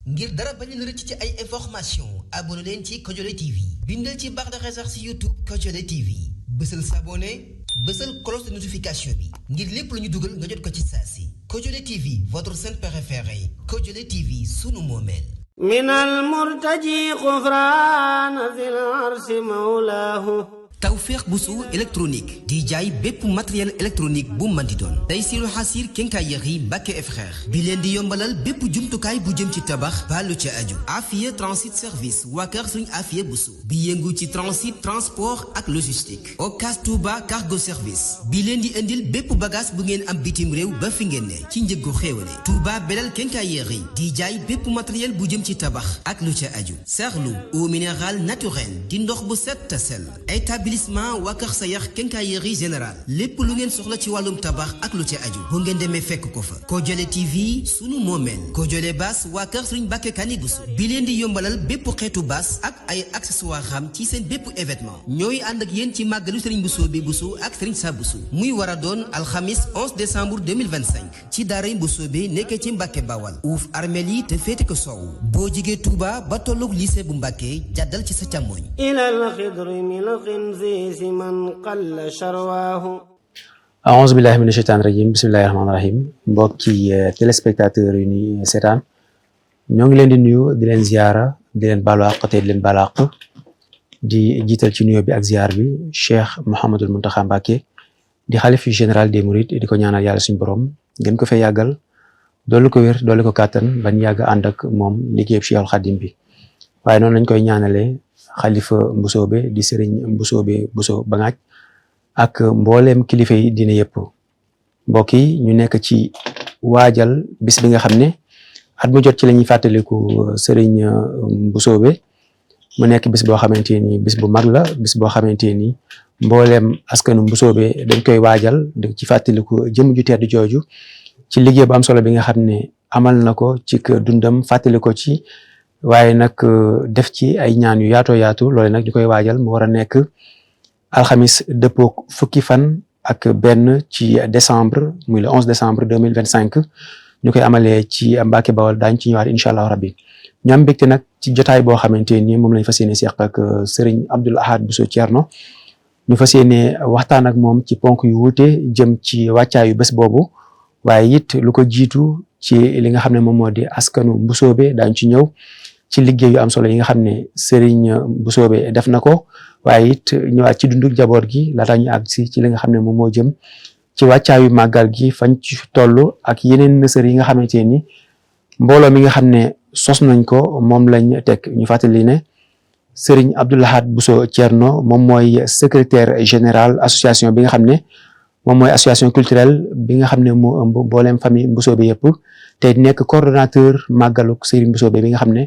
ngir dara bañ leen rëcc ci ay information abonné leen ci Kodiolé TV bindal ci barre de recherche ci YouTube Kodiolé TV bësal s'abonner bësal cloche de notification bi ngir lépp lu ñu dugal nga jot ko ci saa si Kodiolé TV votre chaîne préférée Kodiolé TV sunu moomeel minal murtaji xufraana zil arsi mawlaahu Tawfekh Bousso électronique di jaay bépp matériel électronique bu mën di doon Taysiroul Hassir Quincaillerie Mbacké et frères bi leen di yombalal bépp jumtukaay bu jëm ci tabax baalu ca aju Afia Transit Service waa kër Serigne Afia Bousso bi yëngu ci transit transport ak logistique Ocas Touba Cargo Service bi leen di indil bépp bagage bu ngeen am bitim réew ba fi ngeen ne ci njëggu xéewale Touba Belal Quincaillerie di jaay bépp matériel bu jëm ci tabax ak lu ca aju Serlou eau minérale naturelle di ndox bu set te sell établissement waa Kër Sayax Quincaillerie Générale lépp lu ngeen soxla ci wàllum tabax ak lu ci aju bu ngeen demee fekk ko fa Kodiolé TV sunu moomeel Kodiolé Bass waa Kër Serigne Mbacké Kani Bousso bi leen di yombalal bépp xeetu bass ak ay accessoires xam ci seen bépp événement ñooy ànd ak yéen ci màggalu Serigne Bousso bi Bousso ak Serigne Sa Bousso muy war a doon alxamis 11 décembre 2025 ci daaray Bousso bi nekkee ci Mbacké Bawal uuf armeel yi te féete ko soow boo jigee Touba ba tolloog lycée bu Mbacké jàddal ci sa càmmoñ aouzu billahi mina sheytaani rajim bismillahi rahmaani rahim mbokki téléspectateurs yu ni seetaan ñoo ngi leen di nuyu di leen ziara di leen baalu àq te di leen baalu àq di jiital ci nuyoo bi ak ziar bi Cheikh Mouhamadul Mountakha Mbacké di xalif général des mourides di ko ñaanal yàlla suñu borom gën ko fee yàggal doolu ko wér doolu ko kàttan bañ yàgg ànd ak moom liggéeyub Cheikhul Khadim bi waaye noonu lañ koy ñaanalee xalifa Mbusoobe di sëriñ Mbusoobe Bousso Bangaaj ak mbooleem kilifa yi dina yëpp mbokk yi ñu nekk ci waajal bis bi nga xam ne at mu jot ci la ñuy fàttaliku sëriñ Mbusoobe mu nekk bis boo xamante ni bis bu mag la bis boo xamante ni mbooleem askanu Mbusoobe dañ koy waajal di ci fàttaliku jëm ju tedd jooju ci liggéey bu am solo bi nga xam ne amal na ko ci dundam fàttali ko ci waaye nag def ci ay ñaan yu yaatoo yaatu loole nag ñu koy waajal mu war a nekk alxamis dëppoo fukki fan ak benn ci décembre muy le 11 décembre 2025 ñu koy amalee ci Mbacké Bawal daañ ci ñëwaat incha allah rabbi ñu am mbégte nag ci jotaay boo xamante ni moom lañ fas yéene seq ak Serigne Abdoul Ahad Bousso Thierno ñu fas yéene waxtaan ak moom ci ponk yu wuute jëm ci wàccaayu bés boobu waaye it lu ko jiitu ci li nga xam ne moom moo di askanu Mbusoobe daañ ci ñëw ci liggéey yu am solo yi nga xam ne Serigne Mbusoobe def na ko waaye it ñëwaat ci dundu jaboot gi laata ñu àgg si ci li nga xam ne moom moo jëm ci wàccaayu màggal gi fañ ci toll ak yeneen nësër yi nga xamante ni mbooloo mi nga xam ne sos nañ ko moom lañ teg ñu fàttali ne Serigne Abdoul Ahad Bousso Thierno moom mooy secrétaire général association bi nga xam ne moom mooy association culturelle bi nga xam ne moo ëmb mbooleem famille Mbusoobe yëpp te nekk coordonnateur màggaluk Serigne Mbusoobe bi nga xam ne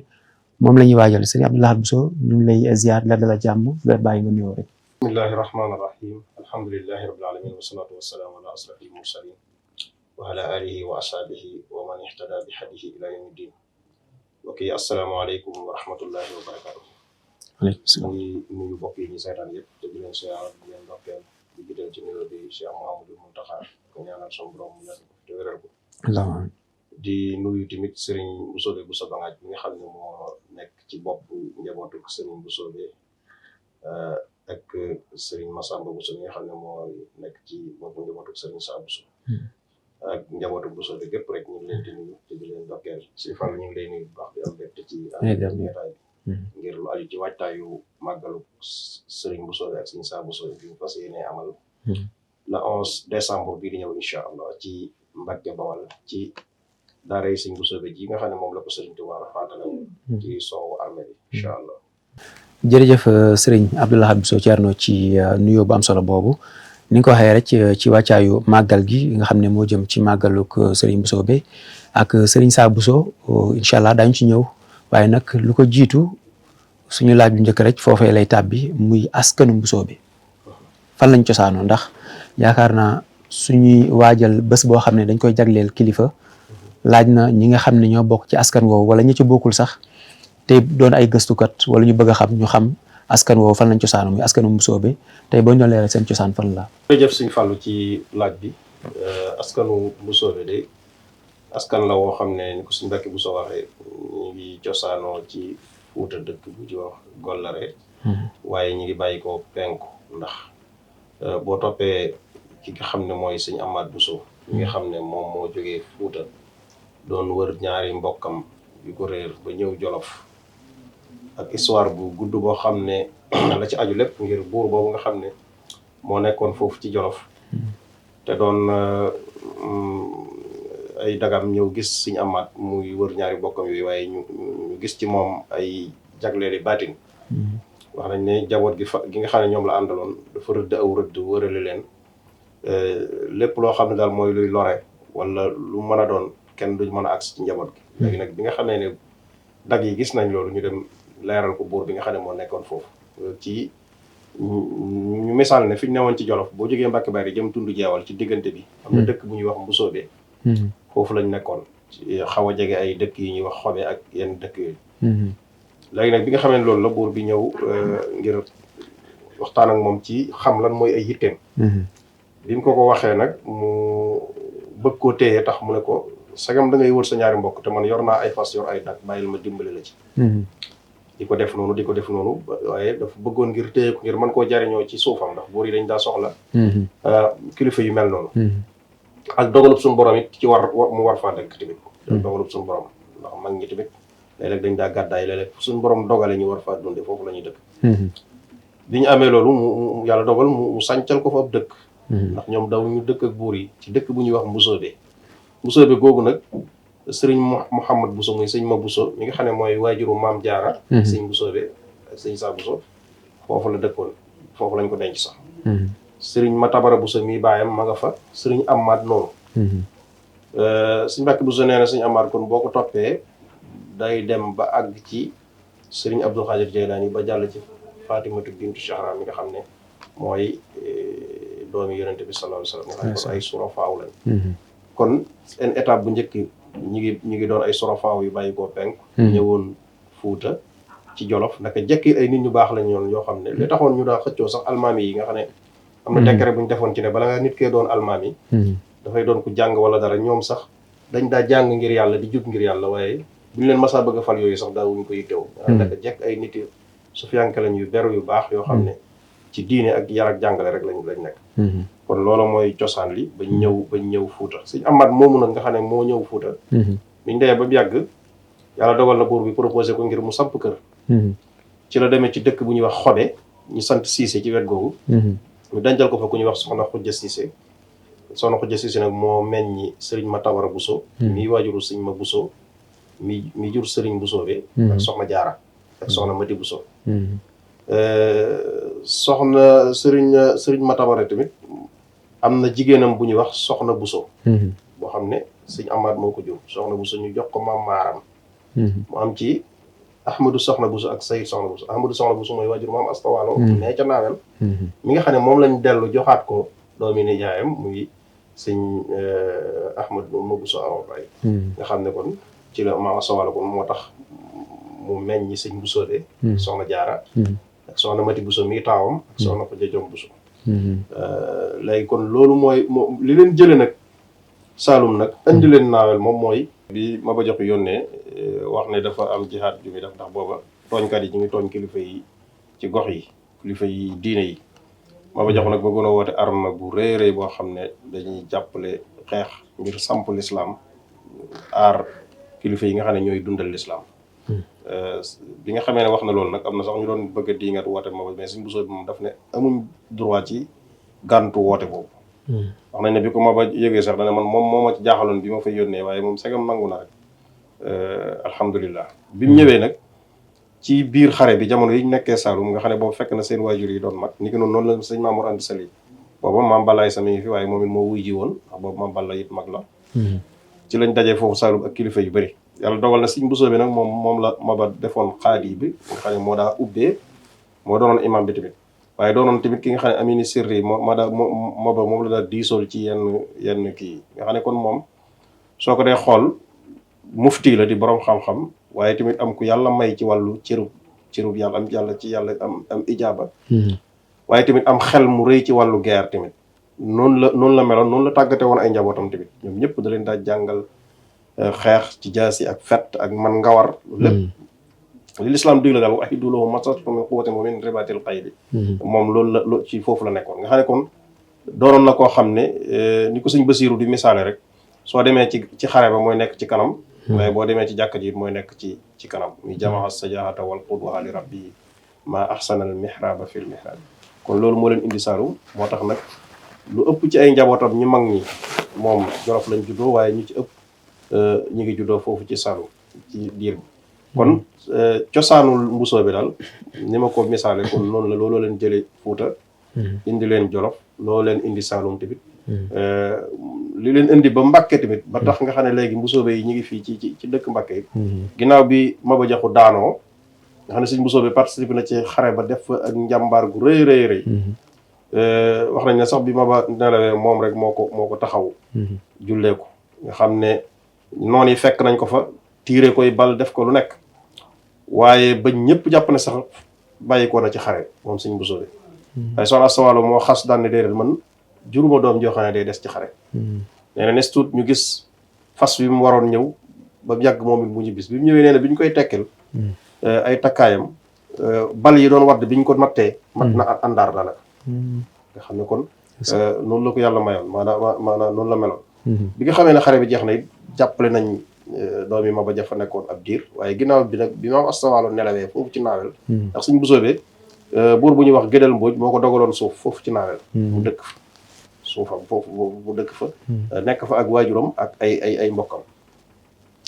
moom la ñuy waajal Serigne Abdoul Ahad Bousso ñu ngi lay ziar la dala jàmm la bàyyi nga nuyoo rek. bismillahi rahmaani rahim alhamdulillahi rabbil alamin wassalatu wassalamu ala asrafil mursalin wa ala alihi wa ashabihi wa man ihtada bi hadihi ila yawmi din. Ok, assalaamu aleykum wa rahmatullahi wa barakatuh. Aleykum salaam. ñu nuyu mbokk yi ñu seetaan yëpp te di leen siyaar di leen ndokkeel di jiital ci nuyoo bi Cheikh Mouhamadou Mountakha ko ñaanal son borom mu yàgg te wéral ko. di nuyu tamit Serigne Mbusoobe Bousso Bangaaj bi nga xam ne moo nekk ci bopp njabootu Serigne Mbusoobe ak Serigne Massamba Bousso bi nga xam ne moo nekk ci bopp njabootu Serigne Sa Bousso ak njabootu Mbusoobe gépp rek ñu ngi leen di nuyu te di leen dokkeel si fan ñu ngi lay nuyu bu baax di am mbégte ci jotaay bi ngir lu aju ci waajtaayu màggalu Serigne Mbusoobe ak Serigne Sa Bousso bi ñu fas yéene amal le 11 décembre bii di ñëw incha allah ci Mbacké Bawal ci daaray Serigne Mbusoobe ji nga xam ne moom la ko Serigne Touba faatale ci soowu armée bi incha allah. jërëjëf Serigne Abdoul Ahad Bousso Thierno ci nuyoo bu am solo boobu ni nga ko waxee rek ci wàccaayu màggal gi nga xam ne moo jëm ci màggaluk Serigne Mbusoobe ak Serigne Sa Bousso incha allah daañu ci ñëw waaye nag lu ko jiitu suñu laaj bu njëkk rek foofee lay tàbbi muy askanu Mbusoobe fan lañ cosaanoo ndax yaakaar naa suñuy waajal bés boo xam ne dañ koy jagleel kilifa laaj na ñi nga xam ne ñoo bokk ci askan woowu wala ñi ci bokkul sax tey doon ay gëstukat wala ñu bëgg a xam ñu xam askan woowu fan lañ cosaanoo muy askanu Mbusoobe tey boo ñu doon leeral seen cosaan fan la. jërëjëf Sëñ Fallu ci laaj bi askanu Mbusoobe de askan la woo xam ne ni ko Sëñ Mbacké Bousso waxee ñu ngi cosaanoo ci Fuuta dëkk bu ci wax Gollare waaye ñi ngi bàyyi ko penku ndax boo toppee ki nga xam ne mooy sëñ Amath Bousso mi nga xam ne moom moo jógee Fuuta doon wër ñaari mbokkam yu ko réer ba ñëw Jolof ak histoire bu gudd boo xam ne la ci aju lépp ngir buur boobu nga xam ne moo nekkoon foofu ci Jolof te doon ay dagam ñëw gis sëñ Amath muy wër ñaari mbokkam yooyu waaye ñu gis ci moom ay jagleeli baatin wax nañ ne jaboot gi nga xam ne ñoom la àndaloon dafa rëdd aw rëdd wërale leen lépp loo xam ne daal mooy luy lore wala lu mën a doon kenn duñ mën a agsi ci njaboot gi léegi nag bi nga xamee ne dag yi gis nañ loolu ñu dem leeral ko buur bi nga xam ne moo nekkoon foofu ci ñu misaal ne fi ñu newoon ci Jolof boo jógee Mbàkke Bari jëm tund jeewal ci diggante bi am na dëkk bu ñuy wax Mbusoobe foofu lañ nekkoon xaw a jege ay dëkk yi ñuy wax Xobe ak yenn dëkk yooyu léegi nag bi nga xamee ne loolu la buur bi ñëw ngir waxtaan ak moom ci xam lan mooy ay yitteem bi mu ko waxee nag mu bëgg koo téye tax mu ne ko sagam da ngay wër sa ñaari mbokk te man yor naa ay fas yor ay dag bàyyil ma dimbali la ci di ko def noonu waaye dafa bëggoon ngir téye ko ngir mën koo jariñoo ci suufam ndax buur yi dañ daa soxla kilifa yu mel noonu ak dogalub suñu borom it ci mu war faa dëkk tamit dogalub suñu borom ndax mag ñi tamit léeg-léeg dañ daa gàddaay léeg-léeg suñu borom dogale ñu war faa dunde foofu la ñuy dëkk bi ñu amee loolu mu yàlla dogal mu sàncal ko fa ab dëkk ndax ñoom daw ñu dëkk ak buur yi ci dëkk bu ñuy wax Mbusoobe googu nag sëriñ Mouhamad Bousso muy sëñ ma Bousso mi nga xam ne mooy waajuru maam Jaara sëñ Mbusoobe ak sëñ Saa Bousso foofu la dëkkoon foofu lañ ko denc sax sëriñ Matabara Bousso mi baayam ma nga fa sëriñ Amath noonu sëñ Mbàkke Bousso nee na sëñ Amath kon boo ko toppee day dem ba àgg ci sëriñ Abdul Xaadir Jeylaani ba jàll ci Fatimatu bintu Zahra mi nga xam ne mooy doomi yonente bi sallallahu alayhi wa sallam nga xam ne ay surafaaw lañ kon seen étape bu njëkk ñi ngi doon ay surafaaw yu bàyyi koo penk ñëwoon Fuuta ci Jolof naka jekki ay nit ñu baax lañ yoon yoo xam ne li taxoon ñu daa xëccoo sax almaami yi nga xam ne am na décret bu ñu defoon ci ne bala nga nit kee doon almaami dafay doon ku jàng wala dara ñoom sax dañ daa jàng ngir yàlla di jub ngir yàlla waaye buñu leen masaa bëgg a fal yooyu sax daawuñu ko yittewu naka jekk ay nit su fiyanke lañ yu beru yu baax yoo xam ne ci diine ak yar ak jàngale rek lañ nekk kon loolu mooy cosaan li bañ ñëw Fuuta sëñ Amath moomu nag nga xam ne moo ñëw Fuuta biñ demee ba yàgg yàlla dogal na buur bi proposé ko ngir mu samp kër ci la demee ci dëkk bu ñuy wax Xobe ñu sant Siise ci wet googu ñu dencal ko fa ku ñuy wax soxna Xujja Siise soxna Xujja Siise nag moo meññi sëriñ Matabara Bousso mi waajuru sëñ ma Bousso mi jur sëriñ Mbusoobe ak soxna Jaara ak soxna Mati Bousso soxna sëriñ Matabara tamit am na jigéenam bu ñuy wax soxna Bousso boo xam ne sëñ Amath moo ko jur soxna Bousso ñu jox ko maam Maaram mu am ci Ahmadou soxna Bousso ak Sayid soxna Bousso Ahmadou soxna Bousso mooy waajur maam Astawaalo mais ca naawel mi nga xam ne moom lañ dellu joxaat ko doomi nijaayam muy sëñ Ahmadou ma Bousso Awa Baye nga xam ne kon ci la maam Astawaalo kon moo tax mu meññi sëñ Bousso de soxna Jaara ak soxna Mati Bousso mi taawam ak soxna ko jëjom Bousso léegi kon loolu mooy li leen jële nag Saalum nag indi leen naawel moom mooy bi Maba Jaxu yónnee wax ne dafa am jihaad ju muy def ndax booba tooñkat yi ñu ngi tooñ kilifa yi ci gox yi kilifa yi diine yi Maba Jaxu nag bëggoon a woote arme bu rëy rëy boo xam ne dañuy jàppale xeex ngir samp lislaam aar kilifa yi nga xam ne ñooy dundal lislaam bi nga xamee ne wax na loolu nag am na sax ñu doon bëgg a diingat woote Maba mais suñ Bousso bi moom daf ne amuñ droit ci gàntu woote boobu wax nañ ne bi ko Maba yëgee sax dana man moom moo ma ci jaaxaloon bi ma fay yónnee waaye moom segam nangu na rek alhamdulilah bi mu ñëwee nag ci biir xare bi jamono yi ñu nekkee Saalum nga xam ne boobu fekk na seen waajur yi doon mag ni ki noonu la sëñ Mamour Anta Sali booba maam Balla ay sami fi waaye moom it moo wuy ji woon ndax boobu maam Balla it mag la ci lañ dajee foofu Saalum ak kilifa yu bëri yàlla dogal na sëñ Bousso bi nag moom la Maba defoon xaadi bi nga xam ne moo daa ubbee moo doonoon imam bi tamit waaye doonoon tamit ki nga xam ne amini sirri Maba moom la daa diisool ci yenn kii nga xam ne kon moom soo ko dee xool mufti la di borom xam-xam waaye tamit am ku yàlla may ci wàllu cërub yàlla am am ijaaba waaye tamit am xel mu rëy ci wàllu guerre tamit noonu la meloon noonu la tàggate woon ay njabootam tamit ñoom ñëpp da leen daa jàngal xeex ci jaasi ak fett ak man ngawar lépp li lislaam digle daal wa ahiddu lahum mastata'tum min quwwatin wa min ribatil xayli moom loolu la ci foofu la nekkoon nga xam ne kon doonoon na koo xam ne ni ko sëñ Basiiru di misaale rek soo demee ci xare ba mooy nekk ci kanam waaye boo demee ci jàkka ji mooy nekk ci kanam muy jamaa sajahata wal qudwa li rabbi ma ahsana al mihraba fil mihrab kon loolu moo leen indi Saalum moo tax nag lu ëpp ci ay njabootam ñu mag ñi moom Jolof lañ juddoo waaye ñu ci ëpp ñu ngi juddoo foofu ci Saalum ci diir bi kon cosaanul mbusoo bi daal ni ma ko misaale kon noonu la looloo leen jële Fuuta indi leen Jolof loolu leen indi Saalum tamit li leen indi ba Mbàkke tamit ba tax nga xam ne léegi mbusoobe yi ñu ngi fii ci dëkk Mbàkke yi ginnaaw bi Maba Jaxu daanoo nga xam ne sëñ mbusoobe participé na ci xare ba def ak njàmbaar gu rëy rëy wax nañ ne sax bi Maba nelawee moom rek moo ko taxaw jullee ko nga xam ne noonu yi fekk nañ ko fa tiire koy bal def ko lu nekk waaye ba ñëpp jàpp ne sax bàyyi ko na ci xare moom sëñ mbusoobe waaye soxna Asta Walo moo xas daan ne déedéet man juruma doom joo xam ne day des ci xare nee na nes tuut ñu gis fas bi mu waroon ñëw ba mu yàgg moom it mu ñu bis bi mu ñëwee nee na bi ñu koy tekkil ay takkaayam bal yi doon wadd bi ñu ko nattee mat na àndaar daanaka nga xam ne kon noonu la ko yàlla mayoon maanaam noonu la meloon bi nga xamee ne xare bi jeex na it jàppale nañ doom yi Maba Jaxu nekkoon ab diir waaye ginnaaw bi nag bi maam Asta Walo nelawee foofu ci naawel ndax suñ busoobee buur bu ñuy wax Gédel Mbooj moo ko dogaloon suuf foofu ci naawel bu dëkk fa suufam foofu bu dëkk fa nekk fa ak waajuram ak ay mbokkam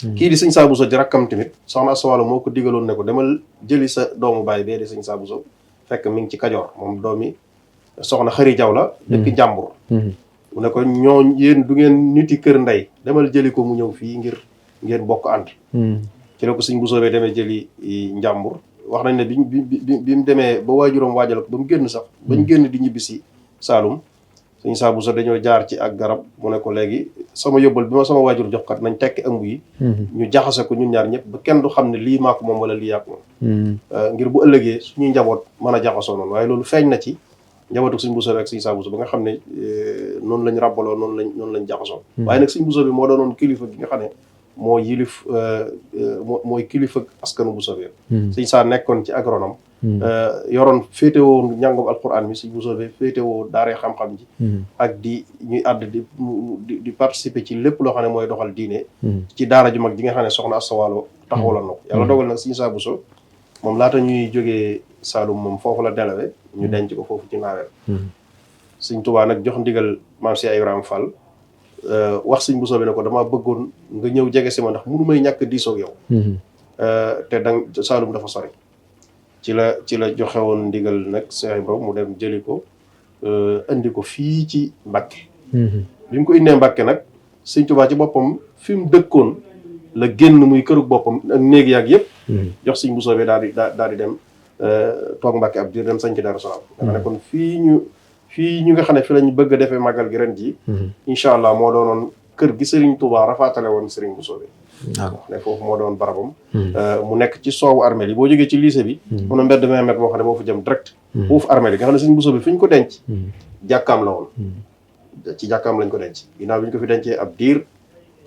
kii di sëñ Saa Buso di rakkam tamit soxna Asta Walo moo ko digaloon ne ko demal jëli sa doomu baay bee di sëñ Saa Buso fekk mi ngi ci Kajoor moom doomi soxna Xëri Jaw la dëkk Njàmbur mu ne ko ñoo yéen du ngeen niti kër ndey demal jëli ko mu ñëw fii ngeen bokk ànd ci la ko sëñ Buso bee demee jëli Njàmbur wax nañ ne bi mu demee ba waajuram waajal ko ba mu génn sax bañ génn di ñibbisi Saalum sëñ Saa Buso dañoo jaar ci ak garab mu ne ko léegi sama yóbbal bi ma sama waajur jox kat nañ tekki ëmb yi ñu jaxase ko ñun ñaar ñëpp ba kenn du xam ne lii maa ko moom wala lii yaa ko moom ngir bu ëllëgee suñuy njaboot mën a jaxasoo noonu waaye loolu feeñ na ci njabootu sëñ Buso ak sëñ Saa Buso ba nga xam ne noonu lañ ràbbaloo noonu lañ jaxasoo waaye nag sëñ Buso bi moo doonoon kilifa gi nga xam ne moo yilif mooy kilifa askanu Buso bi sëñ Saa nekkoon ci agronome yoroon féetewoo njàngum alquran mi sëñ Buso bi féetewoo daaree xam-xam ji ak di ñuy àdd di participer ci lépp loo xam ne mooy doxal diine ci daara ju mag ji nga xam ne soxna Asta Walo taxawaloon na ko yàlla dogal nag sëñ Saa Buso moom laata ñuy jógee Saalum moom foofu la delawe ñu denc ko foofu ci naawel sëñ Tuubaa nag jox ndigal maam si Ibrahima Fall wax sëñ Buso bi ne ko damaa bëggoon nga ñëw jege si ma ndax mënu may ñàkk diisoog yow te dang Saalum dafa sori ci la joxe woon ndigal nag Cheikh Ibrahima mu dem jëli ko indi ko fii ci Mbàkke bi mu ko indee Mbàkke nag sëñ Tuubaa ci boppam fi mu dëkkoon la génn muy kërug boppam ak néeg yaag yëpp jox sëñ Buso bi daal di dem toog Mbàkke ab diir dem sañ ci Daaru Salaam nga xam ne kon fii ñu nga xam ne fi lañu bëgg a defee màggal gi ren ji incha allah moo doonoon kër gi Serigne Touba rafaatale woon Serigne Buso bi wax ne foofu moo doon barabam mu nekk ci soowu armeel yi boo jógee ci lycée bi mun na mbedd 20 mètres moo xam ne moo fa jëm direct foofu armeel yi nga xam ne Serigne Buso bi fi ñu ko denc jàkkaam la woon ci jàkkaam lañ ko denc ginnaaw bi ñu ko fi dencee ab diir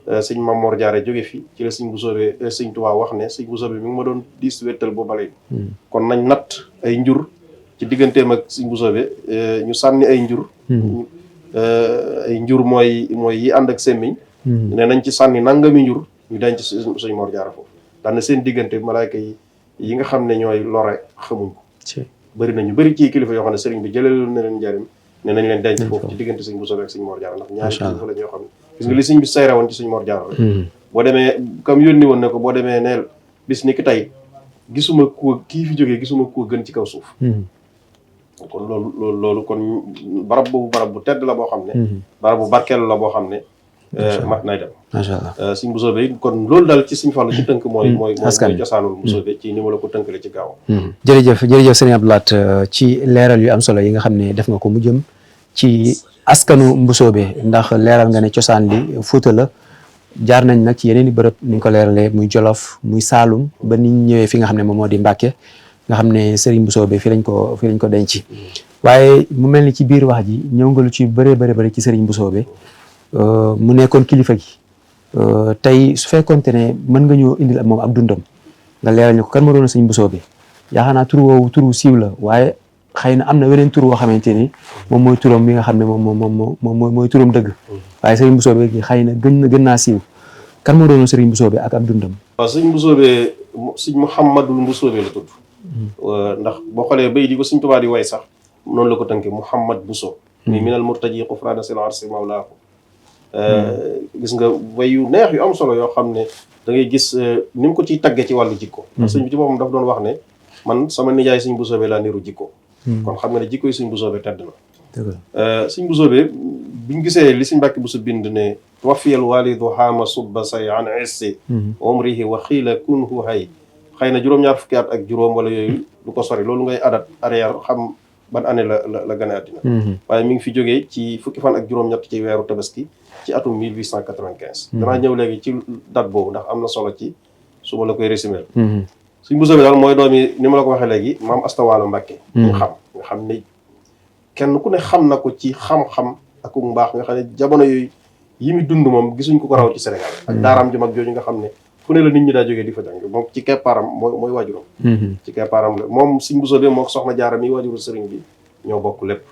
sëñ Mamor Jaara jóge fi ci la sëñ Buso bi sëñ Tuubaa wax ne sëñ Buso bi mi ngi ma doon diis wéttal boo balee kon nañ natt ay njur ci digganteem ak sëñ Buso bi ñu sànni ay njur mooy yi ànd ak semmiñ ne nañ ci sànni nangami njur ñu denc sëñ Mor Jaara foofu daal na seen diggante malaayka yi nga xam ne ñooy lore xamuñ ko bëri nañu bëri ci kilifa yoo xam ne sëriñ bi jëlelu na leen njariñ ne nañ leen denc foofu ci diggante sëñ Buso bi ak sëñ Mor Jaara ndax ñaari kilifa la ñoo xam ne gis nga li sëñ bi sayre woon ci sëñ Mor Jaara rek boo demee comme yónni woon ne ko boo demee neel bis ni ki tey gisuma ku kii fi jógee gisuma ku gën ci kaw suuf kon loolu kon barab bu tedd la boo xam ne barab bu barkeelu la boo xam ne mat nay dem macha allah sëñ Buso bi kon loolu daal ci sëñ Fallu ci tënk mooy cosaanul Buso bi ci ni ma la ko tënkale ci gaaw jërëjëf sëñ Abdou Lahat ci leeral yu am solo yi nga xam ne def nga ko mu jëm ci askanu Mbusoobe ndax leeral nga ne cosaan li Fuuta la jaar nañ nag ci yeneen i bërëb ni ñu ko leeralee muy Jolof muy Saalum ba ni ñu ñëwee fi nga xam ne moom moo di Mbàkke nga xam ne Serigne Mbusoobe fi lañ ko denc waaye mu mel ni ci biir wax ji ñëw nga lu ci bëree bëri ci Serigne Mbusoobe mu nekkoon kilifa gi tey su fekkoonte ne mën nga ñëw indil moom ak dundam nga leeral ñu ko kan ma doon sëñ Bousso bi yaakaar naa tur woowu turu siiw la waaye xëy na am na weneen tur woo xamante ni moom mooy turam bi nga xam ne moom mooy turam dëgg waaye sëriñ Bousso bi xëy na gën naa siiw kan moo doon sëriñ Bousso bi ak dundam. waaw sëñ Bousso bi sëñ Mouhamadul Bousso bi la tudd. ndax boo xoolee bay di ko sëñ Tuubaa di way sax noonu la ko tënkee Mouhamad Bousso. muy minal murtaji qufraana sil arsi mawlaahu. gis nga way yu neex yu am solo yoo xam ne da ngay gis ni mu ko ciy taggee ci wàllu jikko. sëñ bi ci boppam daf doon wax ne man sama nijaay sëñ Bousso bi laa niru jikko. kon xam nga ne jikko yi sëñ Bousso bi tedd na. sëñ Bousso bi biñ gisee li sëñ Mbàkke Bousso bind ne wafiyal walidu xaama subba say an issi umrihi wa xiila kunhu hay xëy na juróom-ñaar fukki at ak juróom wala yooyu du ko sori loolu ngay adat arrière xam ban année la gane àddina waaye mi ngi fi jógee ci fukki fan ak juróom-ñett ci weeru tabaski ci atum 1895 danaa ñëw léegi ci date boobu ndax am na solo ci suba la koy résumer sëñ Bousso bi daal mooy doomi ni ma la ko waxee léegi maam Asta Waalo Mbàkke nga xam ne kenn ku ne xam na ko ci xam-xam ak mbaax nga xam ne jamono yooyu yi muy dund moom gisuñ ko raw ci Sénégal ak daaraam ju mag jooju nga xam ne fu ne la nit ñi daa jógee di fa jàng moom ci keppaaram mooy waajuram ci keppaaram la moom sëñ Bousso bi moo ko soxna Jaara mi waajuru sëriñ bi ñoo bokk lépp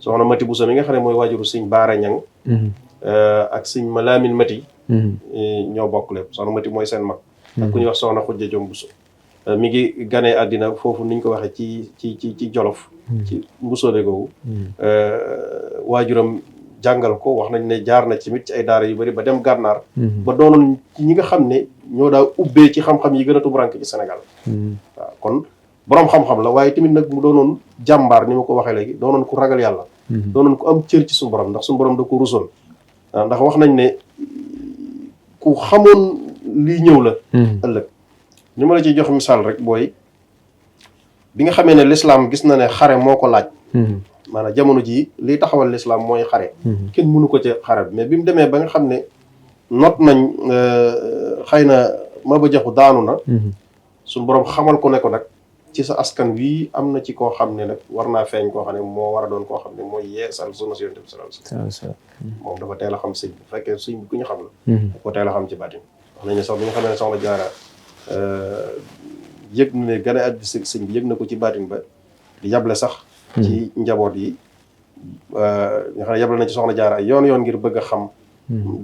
soxna Mati Bousso mi nga xam ne mooy waajuru sëñ Baara Ñang ak sëñ Malamine Mati ñoo bokk lépp soxna Mati mooy seen mag ak ku ñuy wax soxna Xujja Jom Bousso mi ngi ganee àddina foofu niñ ko waxee ci Jolof ci Mbusoobe googu waajuram jàngal ko wax nañ ne jaar na ci mit ci ay daara yu bari ba dem gànnaar ba doonoon ñi nga xam ne ñoo daa ubbee ci xam-xam yi gën a tumurànk ci Sénégal waaw kon boroom xam-xam la waaye tamit nag mu doonoon jàmbaar ni ma ko waxee léegi doonoon ku ragal yàlla doonoon ku am cër ci suñu borom ndax suñu borom da ko rusoon ndax wax nañ ne ku xamoon lii ñëw la ëllëg ni ma la ciy jox misaal rek booy bi nga xamee ne lislaam gis na ne xare moo ko laaj maanaam jamono jii liy taxawal lislaam mooy xare kenn mënu ko ci xare mais bi mu demee ba nga xam ne not nañ xëy na Maba Jaxu daanu na suñu boroom xamal ko ne ko nag ci sa askan wii am na ci koo xam ne nag war naa feeñ koo xam ne moo war a doon koo xam ne mooy yeesal sunna si Yonent bi sallallahu alayhi wasallam moom dafa teel a xam sëñ bu fekkee sëñ bi ku ñu xam la da ko teel a xam ci baatin wax nañ ne sax bi nga xam ne soxna Jaara yëg na ne gane at sëñ bi yëg na ko ci baatin ba di yable sax ci njaboot yi nga xam ne yable na ci soxna Jaara ay yoon ngir bëgg a xam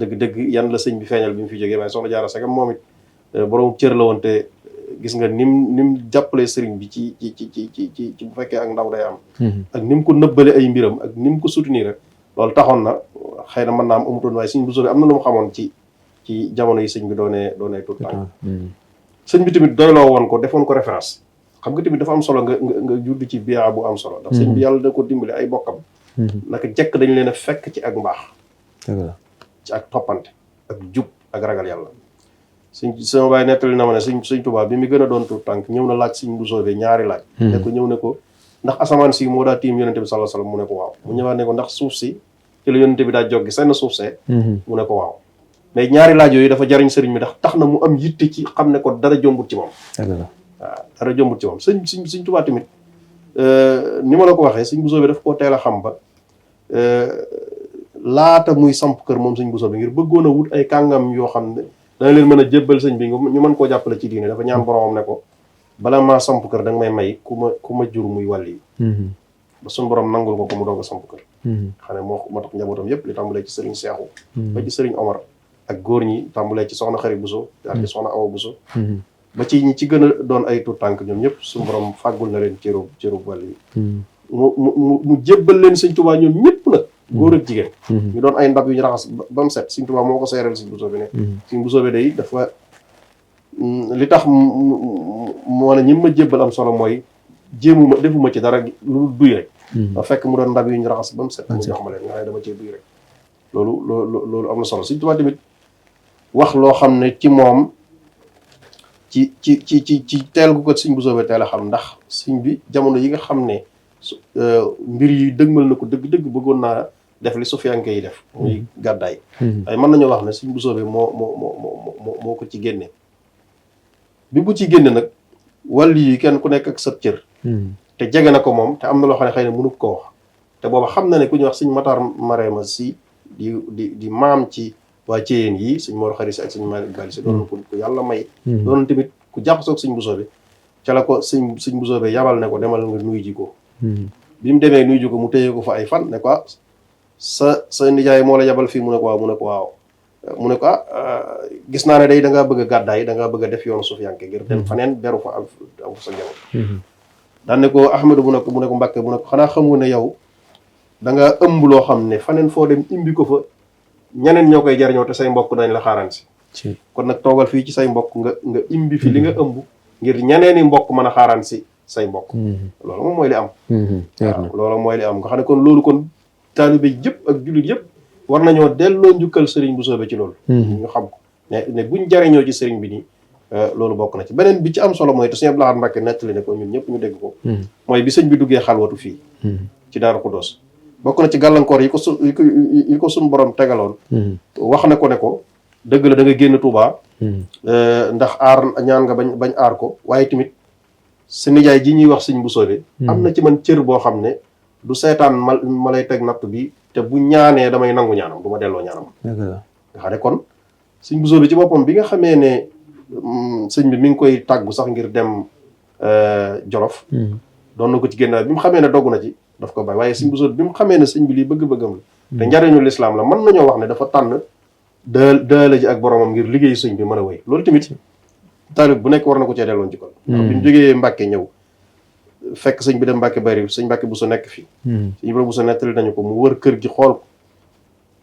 dëgg-dëgg yan la sëñ bi feeñal bi mu fi jógee waaye soxna Jaara sagam moom it borom cër la woon te gis nga nim jàppale sëriñ bi ci bu fekkee ak ndaw day am ak ni mu ko nëbbale ay mbiram ak ni mu ko soutenir rek loolu taxoon na xëy na mën naa am amutoon waaye sëñ Bousso bi am na lu mu xamoon ci jamono yi sëñ bi doonee tout temps sëñ bi tamit doyloo woon ko defoon ko référence xam nga tamit dafa am solo nga judd ci biyaa bu am solo ndax sëñ bi yàlla da ko dimbali ay bokkam naka jekk dañ leen a fekk ci ak mbaax ci ak toppante ak jub ak ragal yàlla sama baay nettali na ma ne sëñ Tuubaa bi mi gën a doon tout tànk ñëw na laaj sëñ Bousso bi ñaari laaj ne ko ñëw ne ko ndax asamaan si moo daa tiim yonente bi sallallahu alayhi wasallam mu ne ko waaw mu ñëwaat ne ko ndax suuf si ci la yonente bi daa joggi seen suuf see mu ne ko waaw mais ñaari laaj yooyu dafa jariñ sëriñ bi ndax tax na mu am yitte ci xam ne ko dara jombut ci moom waaw dara jombut ci moom sëñ Tuubaa tamit ni ma la ko waxee sëñ Bousso bi daf koo teel a xam ba laata muy samp kër moom sëñ Bousso bi ngir bëggoon a wut ay kàngam yoo xam ne dana leen mën a jébbal sëñ bi ñu mën koo jàppale ci diine dafa ñaan boromam ne ko bala maa samp kër da nga may ku ma jur muy wàll yi ba suñu borom nangul ko mu doog a samp kër xam ne moo tax njabootam yépp li tàmbalee ci sëriñ Seexu ba ci sëriñ Omar ak góor ñi tàmbalee ci soxna Xari Bousso ak ci soxna Awa Bousso ba ci ñi ci gën a doon ay tuut tànk ñoom ñëpp suñu borom fàggul na leen cërub wàll yi mu jébbal leen sëñ Tuubaa ñoom ñëpp nag góor ak jigéen ñu doon ay ndab yu ñu raxas ba mu set sëñ Tuubaa moo ko seeral sëñ Bousso bi ne sëñ Bousso bi day dafa li tax moo ne ñi ma jébbal am solo mooy defuma ci dara lu duy rek da fekk mu doon ndab yu ñu raxas ba mu set mu jox ma leen nga xam ne dama cee duy rek loolu am na solo sëñ Tuubaa tamit wax loo xam ne ci moom ci teel gu ko sëñ Bousso bi teel a xam ndax sëñ bi jamono yi nga xam ne mbir yi dëgmal na ko dëgg-dëgg bëggoon naa def li sufiyanke yi def muy gàddaay waaye mën nañoo wax ne sëñ Bousso bi moo ko ci génne bi bu ci génne nag wàll yi kenn ku nekk ak sa cër te jege na ko moom te am na loo xam ne xëy na mënu ko wax te booba xam na ne ku ñuy wax sëñ Matar Marema si di maam ci waa Ceyeen yi sëñ Mor Xari Si ak sëñ Malick Bali Si doonoon ku yàlla may doonoon tamit ku jaxasoog sëñ Bousso bi ca la ko sëñ Bousso bi yabal ne ko demal nga nuyu ji ko bi mu demee nuyu ji ko mu téye ko fa ay fan ne ko sa nijaay moo la yabal fii mu ne ko waaw mu ne ko waaw mu ne ko gis naa ne day da ngaa bëgg a gàddaay da ngaa bëgg a def yoonu suufiyanke ngir dem faneen beru fa am fa sa njaboot daan ne ko Ahmadou mu ne ko Mbàkke mu ne ko xanaa xamoo ne yow da nga ëmb loo xam ne faneen foo dem imbi ko fa ñeneen ñoo koy jariñoo te say mbokk dañ la xaaraan si kon nag toogal fii ci say mbokk nga imbi fi li nga ëmb ngir ñeneeni mbokk mën a xaaraan si say mbokk loolu moom mooy li am waaw loolu mooy li am nga xam ne kon loolu kon taalibe yëpp ak jullit yëpp war nañoo delloo njukkal sëriñ Bousso bi ci loolu ñu xam ko ne buñ jariñoo ci sëriñ bi nii loolu bokk na ci beneen bi ci am solo mooy te sëñ Abdou Lahad Mbacké nettali ne ko ñun ñëpp ñu dégg ko mooy bi sëñ bi duggee xalwatu fii ci Daaru Xudoos bokk na ci gàllankoor yi ko suñu borom tegaloon wax na ko ne ko dëgg la da nga génn Touba ndax aar ñaan nga bañ aar ko waaye tamit sa nijaay ji ñuy wax sëñ Bousso bi am na ci man cër boo xam ne du seetaan ma lay teg natt bi te bu ñaanee damay nangu ñaanam du ma delloo ñaanam nga xam ne kon sëñ Bousso bi ci boppam bi nga xamee ne sëñ bi mi ngi koy tàggu sax ngir dem Jolof doon na ko ci génn bi mu xamee ne dogg na ci daf ko bàyyi waaye sëñ Bousso bi mu xamee ne sëñ bi lii bëgg-bëggam la te njariñu lislaam la mën nañoo wax ne dafa tànn daala ji ak boromam ngir liggéey sëñ bi mën a wéy loolu tamit taalib bu nekk war na ko cee delloon ci kon ndax bi mu jógee Mbàkke ñëw fekk sëñ bi dem Mbàkke bari sëñ Mbàkke Bousso nekk fii sëñ Ibrahima Bousso nettali nañu ko mu wër kër gi xool ko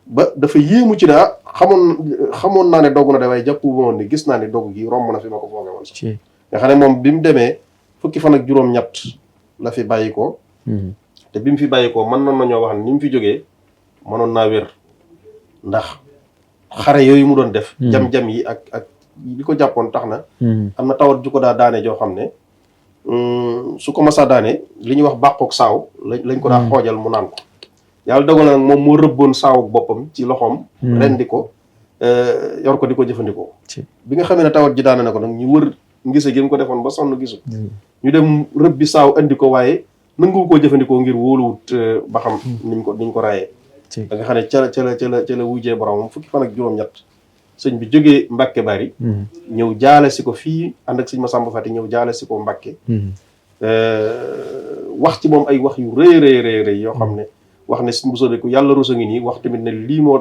ba dafa yéemu ci ne xamoon naa ne dogg na de waaye jàpp bu woon ni gis naa ne dogg gi romb na fi ma ko foogee woon sax nga xam ne moom bi mu demee fukki fan ak juróom-ñett la fi bàyyi ko te bi mu fi bàyyi ko mën nañoo wax ne ni mu fi jógee mënoon naa wér ndax xare yooyu mu doon def jam-jam yi ak li ko jàppoon tax na am na tawat ju ko daa daane joo xam ne su ko masa daane li ñuy wax bàqook saaw lañ ko daa xoojal mu naan ko yàlla dogal na nag moom moo rëbboon saawuk boppam ci loxoom rendi ko yor ko di ko jëfandikoo bi nga xamee ne tawat ji daane na ko nag ñu wër ngise gi mu ko defoon ba sonn gisu ñu dem rëb bi saaw andi ko waaye nangu koo jëfandikoo ngir wóoluwut ba xam niñ ko raayee da nga xam ne ca la wujjee boromam fukki fan ak juróom-ñett sëñ bi jógee Mbàkke Bari ñëw jaale si ko fii ànd ak sëñ Masamba Fati ñëw jaale si ko Mbàkke wax ci moom ay wax yu rëy yoo xam ne wax ne sëñ Bousso bi ku yàlla rusa ngi nii wax tamit ne lii moo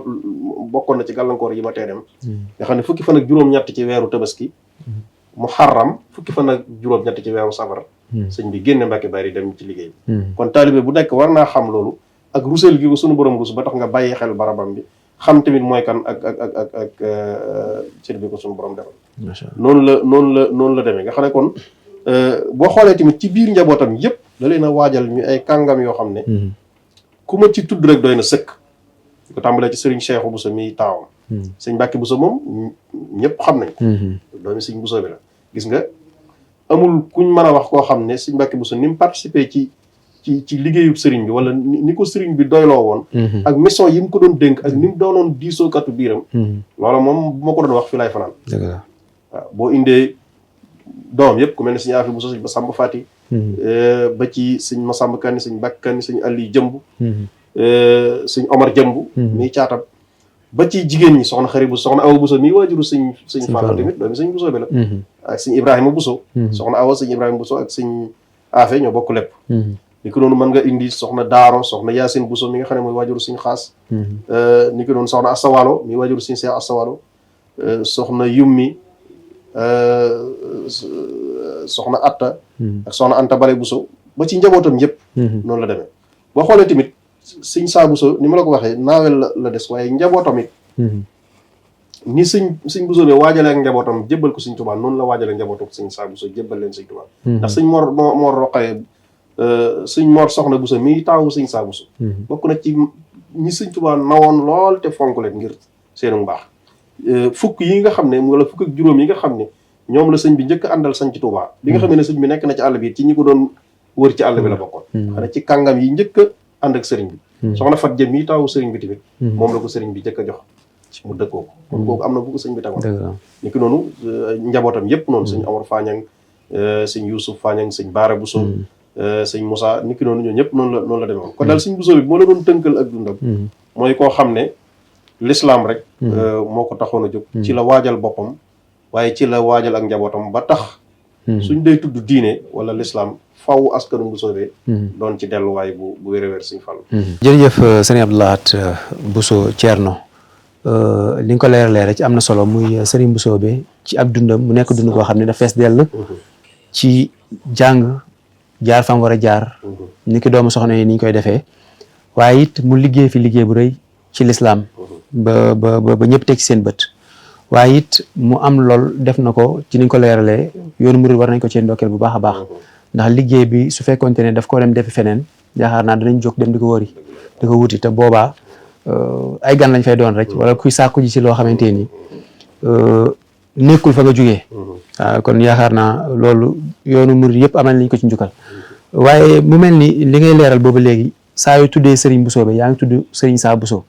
bokkoon na ci gàllankoor yi ma tee dem nga xam ne fukki fan ak juróom-ñett ci weeru tabaski Muharram fukki fan ak juróom-ñett ci weeru safar sëñ bi génne Mbàkke Bari dem ci liggéey bi kon taalibe bu nekk war naa xam loolu ak rusel gi ko suñu borom rus ba tax nga bàyyi xel barabam bi xam tamit mooy kan ak cër bi ko suñu borom defal noonu la demee nga xam ne kon boo xoolee tamit ci biir njabootam yëpp da leen a waajal ñu ay kàngam yoo xam ne ku ma ci tudd rek doy na sëkk di ko tàmbalee ci sëriñ Cheikh Bousso mi taawam sëñ Mbàkke Bousso moom ñëpp xam nañ ko doomi sëñ Bousso bi la gis nga amul kuñ mën a wax koo xam ne sëñ Mbàkke Bousso ni mu participé ci liggéeyu sëriñ bi wala ni ko sëriñ bi doyloo woon ak mission yi mu ko doon dénk ak ni mu doonoon diisookatu biiram loolu moom bu ma ko doon wax fi laay fanaan waaw boo indee doom yëpp ku mel ne sëñ Afi Bousso sëñ Masamba Fati ba ci sëñ Masamba Kanni sëñ Mbàkke Kanni sëñ Ali Jëmb sëñ Omar Jëmb mii caatam ba ci jigéen ñi soxna Xari Bousso soxna Awa Bousso mii waajuru sëñ Fallu tamit doomi sëñ Bousso bi la ak sëñ Ibrahima Bousso soxna Awa sëñ Ibrahima Bousso ak sëñ Afe ñoo bokk lépp ni ko noonu mën nga indi soxna Daaro soxna Yaasin Bousso mi nga xam ne mooy waajuru suñu xaas ni ko noonu soxna Assawalo mi waajuru suñu Seex Assawalo soxna Yummi soxna Atta ak soxna Anta Bale Bousso ba ci njabootam yëpp noonu la demee boo xoolee tamit sëñ Saa Bousso ni ma la ko waxee naawel la des waaye njabootam it ni sëñ Bousso bi waajalee ak njabootam jébbal ko sëñ Tuubaa noonu la waajalee njabootam sëñ Saa Bousso jébbal leen sëñ Tuubaa ndax sëñ Mor Roqaye sëñ Mor soxna Bousso mii taawu sëñ Saa Bousso bokk na ci ñi sëñ Tuubaa nawoon lool te fonk leen ngir seenu mbaax fukk yi nga xam ne wala fukk ak juróom yi nga xam ne ñoom la sëñ bi njëkk àndal sañ ci Tuubaa bi nga xam ne sëñ bi nekk na ci àll bi ci ñi ko doon wër ci àll bi la bokkoon xanaa ci kàngam yi njëkk a ànd ak sëriñ bi soxna Fat Jëm yi taawu sëriñ bi tamit moom la ko sëriñ bi njëkk a jox mu dëkkoo ko kon kooku am na bu ko sëñ bi tegoon ni ki noonu njabootam yëpp noonu sëñ Omar Fañang sëñ Youssouf Fañang sëñ Baara Bousso sëñ Moussa ni ki noonu ñoo ñëpp noonu la demee woon kon daal sëñ Bousso bi moo la doon tënkal ak dundam mooy koo xam ne l'islam rek moo ko taxoon a jóg ci la waajal boppam waaye ci la waajal ak njabootam ba tax suñ day tudd diine wala l'islam faw askanu Mbusoobe doon ci delluwaay bu wér-wér Sëñ Fallu. jërëjëf sëriñ Abdou Lahat Bousso Thierno li nga ko leeralee rek ci am na solo muy sëriñ Mbusoobe ci ab dundam mu nekk dund koo xam ne dafa fees dell ci jàng jaar fam war a jaar ni ki doomu soxna yi ni ñu koy defee waaye it mu liggéey fi liggéey bu rëy ci lislaam ba ñëpp teg ci seen bët waaye it mu am lool def na ko ci ni ñu ko leeralee yoonu murid war nañ ko ci ndokkeel bu baax a baax ndax liggéey bi su fekkonte ne daf ko dem defi feneen yaakaar naa danañ jóg dem di ko wëri di ko wuti te boobaa ay gan lañ fay doon rek wala kuy sàkku ji ci loo xamante ni nekkul fa nga jógee waaw kon yaakaar naa loolu yoonu murid yëpp amal nañ ko ci njukkal waaye mu mel ni li ngay leeral boobu léegi saa yu tuddee Serigne Mbusoobe yaa ngi tudd Serigne Saa Bousso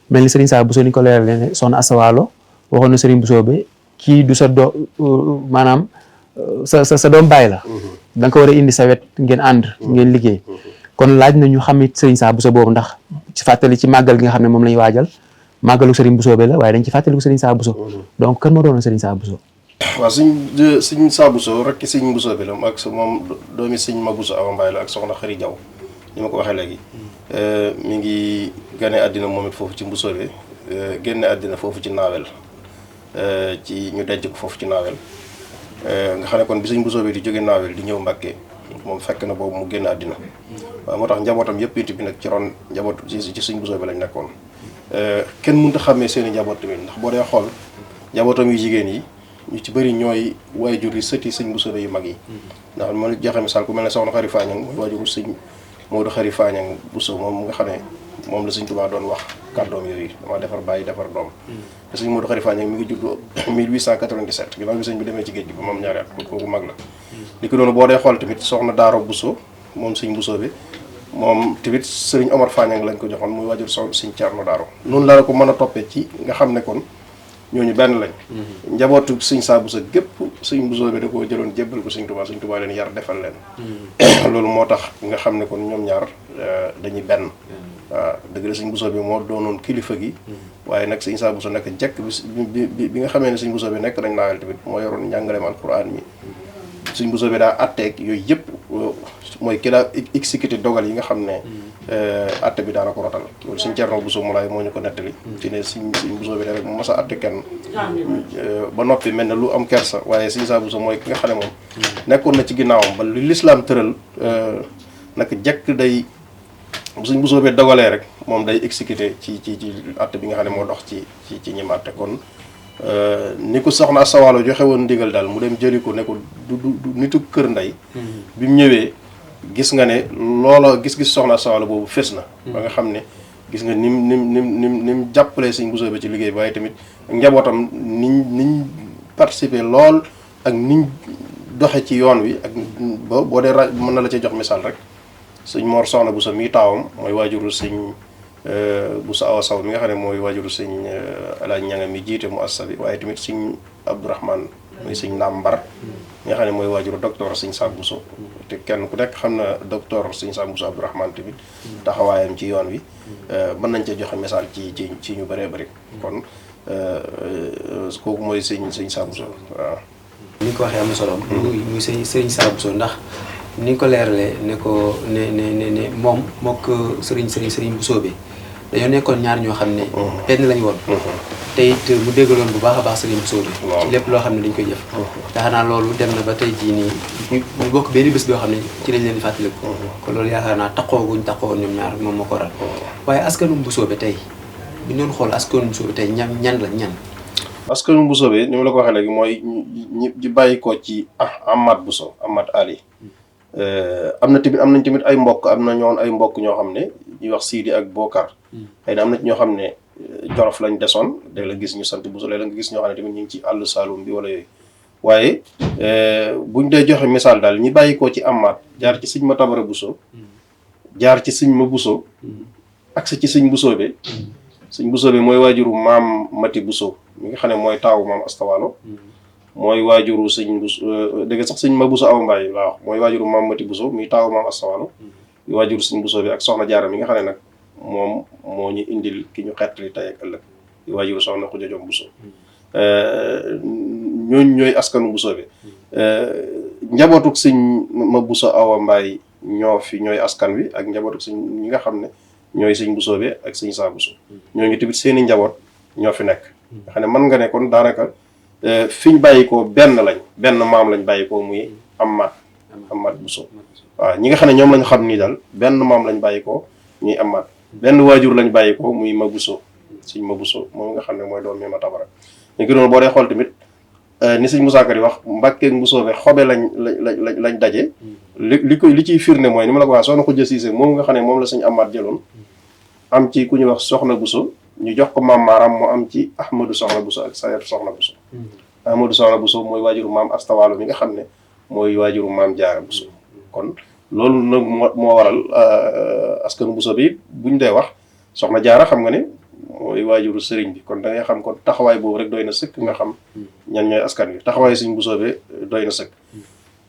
mel ni Serigne Saa Bousso ni ñu ko leeralee ne soxna Asta Waalo waxoon na Serigne Mbusoobe kii du sa maanaam sa doom baay la da nga ko war a indi sa wet ngeen ànd ngeen liggéey kon laaj na ñu xamit Serigne Saa Bousso boobu ndax ci fàttali ci màggal gi nga xam ne moom la ñu waajal màggalu Serigne Mbusoobe la waaye dañ ci fàttaliku Serigne Saa Bousso donc kan moo doon Serigne Saa Bousso. waaw Sëñ Saa Bousso rek Sëñ Mbusoobe la ak moom doomi Sëñ Ma Bousso Awa Mbaay la ak soxna Xari Jaw ni ma ko waxee léegi mi ngi gane àddina moom it foofu ci Mbusoobe génne àddina foofu ci Naawel ci ñu denc ko foofu ci Naawel nga xam ne kon bi Sëñ Mbusoobe di jóge Naawel di ñëw Mbàkke moom fekk na boobu mu génn àddina waaw moo tax njabootam yëpp it bi nag ci ron njaboot ci Sëñ Mbusoobe lañ nekkoon kenn mënut a xàmmee seen i njaboot tamit ndax boo dee xool njabootam yu jigéen yi ñu ci bëri ñooy waajur yi sëti Sëñ Mbusoobe yu mag yi ndax ma joxe misaal ku mel ne soxna Xari Faañang mooy waajuru Sëñ Moodu Xari Faañang Bousso moom nga xam ne moom la Sëñ Tuubaa doon wax kàddoom yooyu dama defar bàyyi defar doom te Sëñ Moodu Xari Faañang mi ngi judd 1897 ginnaaw bi sëñ bi demee ci géej gi ba moom ñaari at kooku mag la li ko doonu boo dee xool tamit soxna Daaro Bousso moom Sëñ Mbusoobe moom tamit Sëriñ Omar Faañang lañ ko joxoon muy waajur Sëñ Ceerno Daaro noonu la ko mën a toppee ci nga xam ne kon ñooñu benn lañ njabootu Sëñ Saa Bousso gépp Sëñ Mbusoobe da koo jëloon jébbal ko Sëñ Tuubaa leen yar defal leen loolu moo tax nga xam ne kon ñoom ñaar dañuy benn waaw dëgg la Sëñ Mbusoobe moo doonoon kilifa gi waaye nag Sëñ Saa Bousso nekk jekk bi nga xamee ne Sëñ Mbusoobe nekk nañ Naawel tamit moo yoroon njàngaleem alquran mi Sëñ Mbusoobe daa atteeg yooyu yëpp mooy ki daa exécuté dogal yi nga xam ne atte bi daana ko rotal loolu Sëñ Ceerno Bousso Moulay moo ñu ko nettali ci ne Sëñ Mbusoobe rek mu mas a atte kenn ba noppi mel ne lu am kersa waaye Sëñ Saa Bousso mooy ki nga xam ne moom nekkoon na ci ginnaawam ba li lislaam tëral naka jekk day Sëñ Mbusoobe dogalee rek moom day exécuté ci atte bi nga xam ne moo dox ci ñim atte kon ni ko soxna Asta Waalo joxe woon ndigal daal mu dem jëli ko ne ko du nitu kër ndey bi mu ñëwee gis nga ne loola gis-gis soxna Asta Waalo boobu fes na ba nga xam ne gis nga nim jàppalee Sëñ Mbusoobe ci liggéey bi waaye tamit njabootam niñ participer lool ak niñ doxe ci yoon wi ak boo dee mën na la ca jox misaal rek Sëñ Mor Soxna Bousso mii taawam mooy waajuru Sëñ Bousso Awa Saw mi nga xam ne mooy waajuru Sëñ Alaaj Ñanga mi jiite mu assa bi waaye tamit Sëñ Abdourahmane muy Sëñ Naam Mbar mi nga xam ne mooy waajuru docteur Sëñ Saa Bousso te kenn ku nekk xam na docteur Sëñ Saa Bousso Abdourahmane tamit taxawaayam ci yoon wi mën nañ ca joxe misaal ci ñu bëree bëri kon kooku mooy Sëñ Saa Bousso waaw. ni nga ko waxee am na solo. muy Sëñ Saa Bousso ndax ni nga ko leeralee ne ko ne moom mook Sëriñ Mbusoobe dañoo nekkoon ñaar ñoo xam ne. benn lañ woon. te it mu déggaloon bu baax a baax Sëriñ Mbusoobe. ci lépp loo xam ne dañ koy jëf. yaakaar naa loolu dem na ba tey jii nii ñu bokk benn bés boo xam ne ci lañ leen di fàttaliku. kon loolu yaakaar naa taxoo ñoom ñaar moom moo ko waral waaye askanu Mbusoobe tey bu ñu doon xool askanu Mbusoobe tey ñan la ñan. askanu Mbusoobe ni ma la ko waxee léegi mooy ñi bàyyi ko ci Amat Bousso Amat Ali. am nañ tamit ay mbokk am na ñoon ay mbokk ñoo xam ne ñuy wax Sidi ak Bokar xëy na am na ñoo xam ne Jolof lañ desoon da la gis ñu sant Bousso léeg la nga gis ñoo xam ne tamit ñu ngi ci àll Saloum bi wala yooyu waaye buñ dee joxe misaal daal ñi bàyyi ko ci Amaat jaar ci Sëñ Ma Tabara Bousso jaar ci Sëñ Ma Bousso ak ci Sëñ Mbusoobe Sëñ Mbusoobe mooy waajuru maam Mati Bousso mi nga xam ne mooy taawu maam Asta Waalo mooy waajuru Sëñ Bousso dégg sax Sëñ Ma Bousso Awa Mbaay laa wax mooy waajuru maam Mati Bousso mi taawu maam Asta Waalo waajuru Sëñ Mbusoobe ak soxna Jaara mi nga xam ne nag moom moo ñu indil ki ñu xettali tey ak ëllëg di waajuru soxna Xuja Jom Buso ñooñu ñooy askanu Buso bi njabootuk sëñ ma Buso Awa Mbaay ñooy askan wi ak njabootuk sëñ ñi nga xam ne ñooy sëñ Buso bi ak sëñ Saa Buso ñooñu tamit seeni njaboot ñoo fi nekk nga xam ne mën nga ne kon daanaka fiñ bàyyikoo benn maam lañ bàyyikoo muy Amaat Buso waaw ñi nga xam ne ñoom lañ xam nii daal benn maam lañ bàyyikoo ñuy Amaat benn waajur lañ bàyyikoo muy ma Buso sëñ ma Buso moom nga xam ne mooy doom mi ma tabara ñu ngi doon boo dee xool tamit ni sëñ Musaa Ka di wax Mbàkke Buso be xobe lañ daje li ciy firnde mooy ni ma la ko wax soxna Xuja Siise moom nga xam ne moom la sëñ Amaat jëloon am ci ku ñuy wax soxna Buso ñu jox ko maam Maaram mu am ci Ahmadu soxna Buso ak Sayatu soxna Buso Ahmadu soxna Buso mooy waajuru maam Astawaalo mi nga xam ne mooy waajuru maam Jaara Buso kon loolu nag moo waral askanu Buso bi buñ dee wax soxna Jaara xam nga ne mooy waajuru sëriñ bi kon da ngay xam kon taxawaay boobu rek doy na sëkk nga xam ñan ñooy askan wi taxawaay sëñ Buso bi doy na sëkk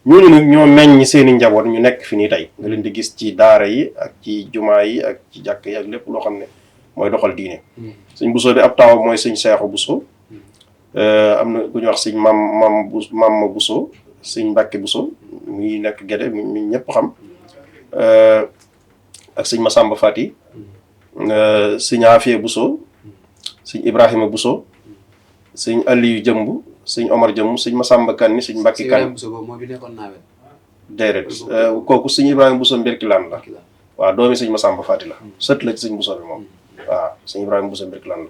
ñooñu nag ñoo meññ seeni njaboot ñu nekk fi nii tey nga leen di gis ci daara yi ak ci jumaa yi ak ci jàkk yi ak lépp loo xam ne mooy doxal diine sëñ Buso bi ab taaw mooy sëñ Seexu Buso am na ku ñuy wax sëñ maam ma Buso sëñ Mbàkke Buso muy nekk Gédé mi ñëpp xam ak sëñ Masamba Fati sëñ Afiya Buso sëñ Ibrahima Buso sëñ Aliyu Jëmb sëñ Omar Jëmb sëñ Masamba Kanni sëñ Mbàkke Kanni déedéet kooku sëñ Ibrahima Buso Mbirkilaan la waaw doomi sëñ Masamba Fati la sët la ci sëñ Buso bi moom waaw sëñ Ibrahima Buso Mbirkilaan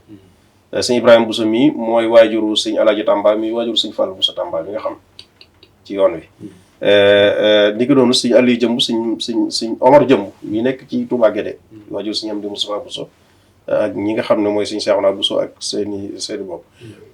la sëñ Ibrahima Buso mii mooy waajuru sëñ Alaaji Tamba mii waajuru sëñ Fallu Buso Tamba bi nga xam ci yoon wi ni ko doonu sëñ Aliou Jëmb sëñ Omar Jëmb mii nekk ci Touba Guédé waajur sëñ Amdi Moustapha Buso ak ñi nga xam ne mooy sëñ Seexuna Buso ak seeni bopp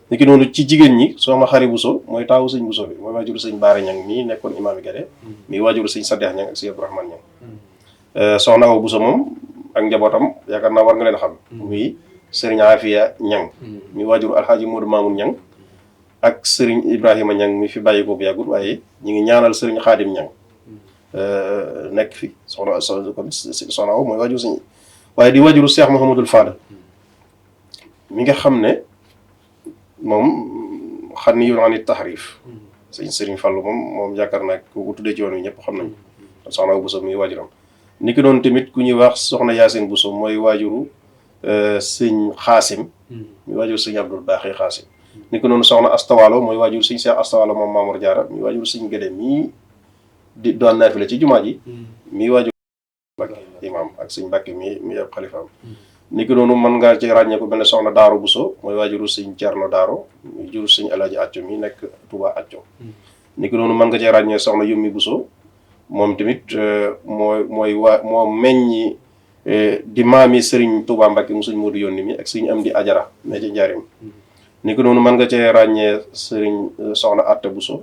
ni ki noonu ci jigéen ñi soxna Xari Buso mooy taawu sëñ Buso bi mooy waajuru sëñ Baara Ñang mii nekkoon imaam Guédé mii waajuru sëñ Sadeex Ñang ak sëñ Abdourahmane Ñang soxna Awa Buso moom ak njabootam yaakaar naa war nga leen xam muy sëriñ Afiya Ñang mi waajuru Alxaaji Moodu Maamun Ñang ak sëriñ Ibrahima Ñang mi fi bàyyi ko bu yàggul waaye ñu ngi ñaanal sëriñ Xaadim Ñang nekk fi soxna Awa mooy waajuru sëñ waaye di waajuru Seex Muhammadul Faadal mi nga xam ne moom xam ni yoon ani taxrif sëriñ Fallu moom yaakaar naa ku tuddee ci yoon wi ñëpp xam nañ soxna Awa Buso muy waajuram ni ki doon tamit ku ñuy wax soxna Yaasin Buso mooy waajuru sëñ Xaasim muy waajuru sëñ Abdul Baaxi Xaasim ni ko noonu soxna Astawaalo mooy waajur sëñ Seex Astawaalo moom Maamor Jaara mi waajur sëñ Gédé mii di doon naafila ci jumaa ji mii waajur Mbàkke imaam ak sëñ Mbàkke mi ab xalifaam ni ko noonu mën nga ci ràññee ko benn soxna Daaro Buso mooy waajuru sëñ Cerno Daaro muy juru sëñ Alaaji Acco mi nekk Touba Acco ni ko noonu mën nga ci ràññee soxna Yummi Buso moom tamit moo meññi di maami sëriñ Touba Mbàkke mu sëñ Moodu Yónni mi ak sëñ Amdi Ajara ne ci njaarim ni ko noonu mën nga cee ràññee sëriñ soxna Atta Buso